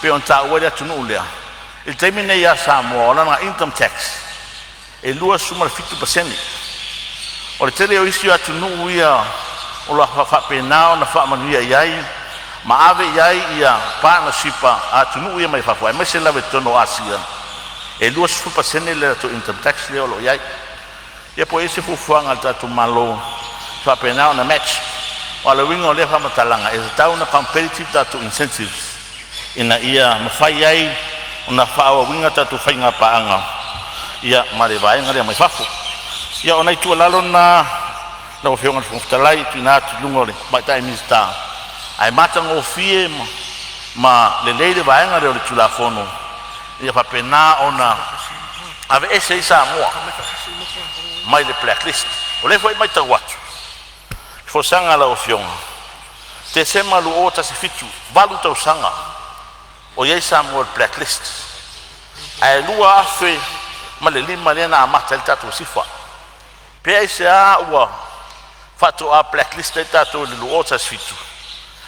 pei ona taua ai le atunuu lea, i le taimi nei ia Samoa o lana income tax e 27%. O le tele o isi atunuu ia o lo o faapena ona faamanuia i ai ma ave i ai ia partnership a atunuu ia mai fafo aemaise lava i totonu o Asia, e 20% le latou income tax lea o lo o i ai. Ia po o i ai se fuafuaga a le tatou Malo e faapena ona match. Aua o le uiga o lea faamatalaga e tatau ona competitive tatou incentives ina ia mafai ai ona faaauauina tatou faiga paaga ia ma le vaega lea mai fafo. Ia o nai tuualalo na lau Afioga i le Fofoga Fetalai e tuuina atu i luga o le Tamaitai Minisita, ae matagofie ma lelei le vaega lea o le Tulafono ia faapena ona aveese ai Samoa mai le blacklist. O lea foi e matau atu i folasaga a lau Afioga, Tesema 2017, 8 tausaga o i ai Samoa i le blacklist. Ae 2005 lea na amata ai le tatou SIFA. Pe aisea ua faatoa blacklist ai tatou i le 2017?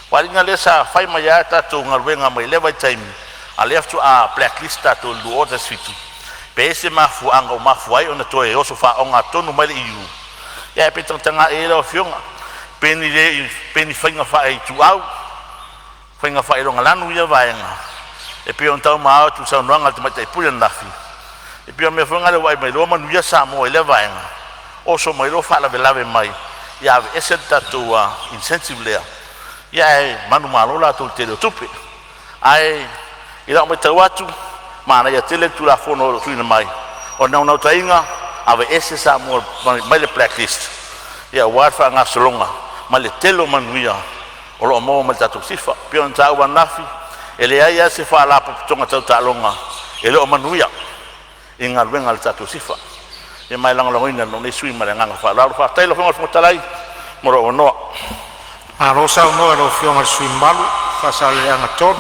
Faaaliga lea sa fai mai lava tatou galuega mai lea vaitaimi, a o lea faatoa blacklist tatou i le 2017. Pe i ai se mafuaaga ua mafua ai ona toe oso faaogatotonu mai le EU, ae pe tagatagai i ai lau Afioga, pe ni le pe ni faiga faaituau, faiga faailogalanu ia vaega e pei ona taumua atu i le saunoaga a le Tamaitai Pule ananafi. E pei o le mea foi lena ua vaai mai loa manuia Samoa i lea vaega, oso mai loa faalavelave mai, ia aveese le tatou incentive lea, ae manumalo latou i le tele o tupe. Ae i lau matau atu, manaia tele le Tulafono o lo o tuuina mai. O le naunautaiga, aveese Samoa mai le black list aua le faagasologa ma le tele o manuia o lo o maua mai le tatou SIFA. E pei ona taua ananafi, e leai lava se Faalapotopotoga tau taaloga e le o manuia i galuega a le tatou SIFA. E ma e lagolagoina e lou nei sui usufono ma le agaga faaaloalo. Faafetai lau Afioga i le Fofoga Fetalai mo lou avanoa. Malo saunoa i lau Afioga i le sui usufono mamalu mo Faasaleleaga 3.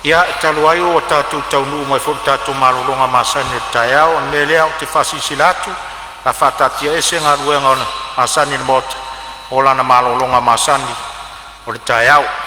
Ia, e talu ai ua tatou taunuu mai foi i le tatou malologa masani o le taeao, o le mea lea ou te faasilasila atu o le a faataatiaese Galuega masani a le Maota mo lana malologa masani o le taeao.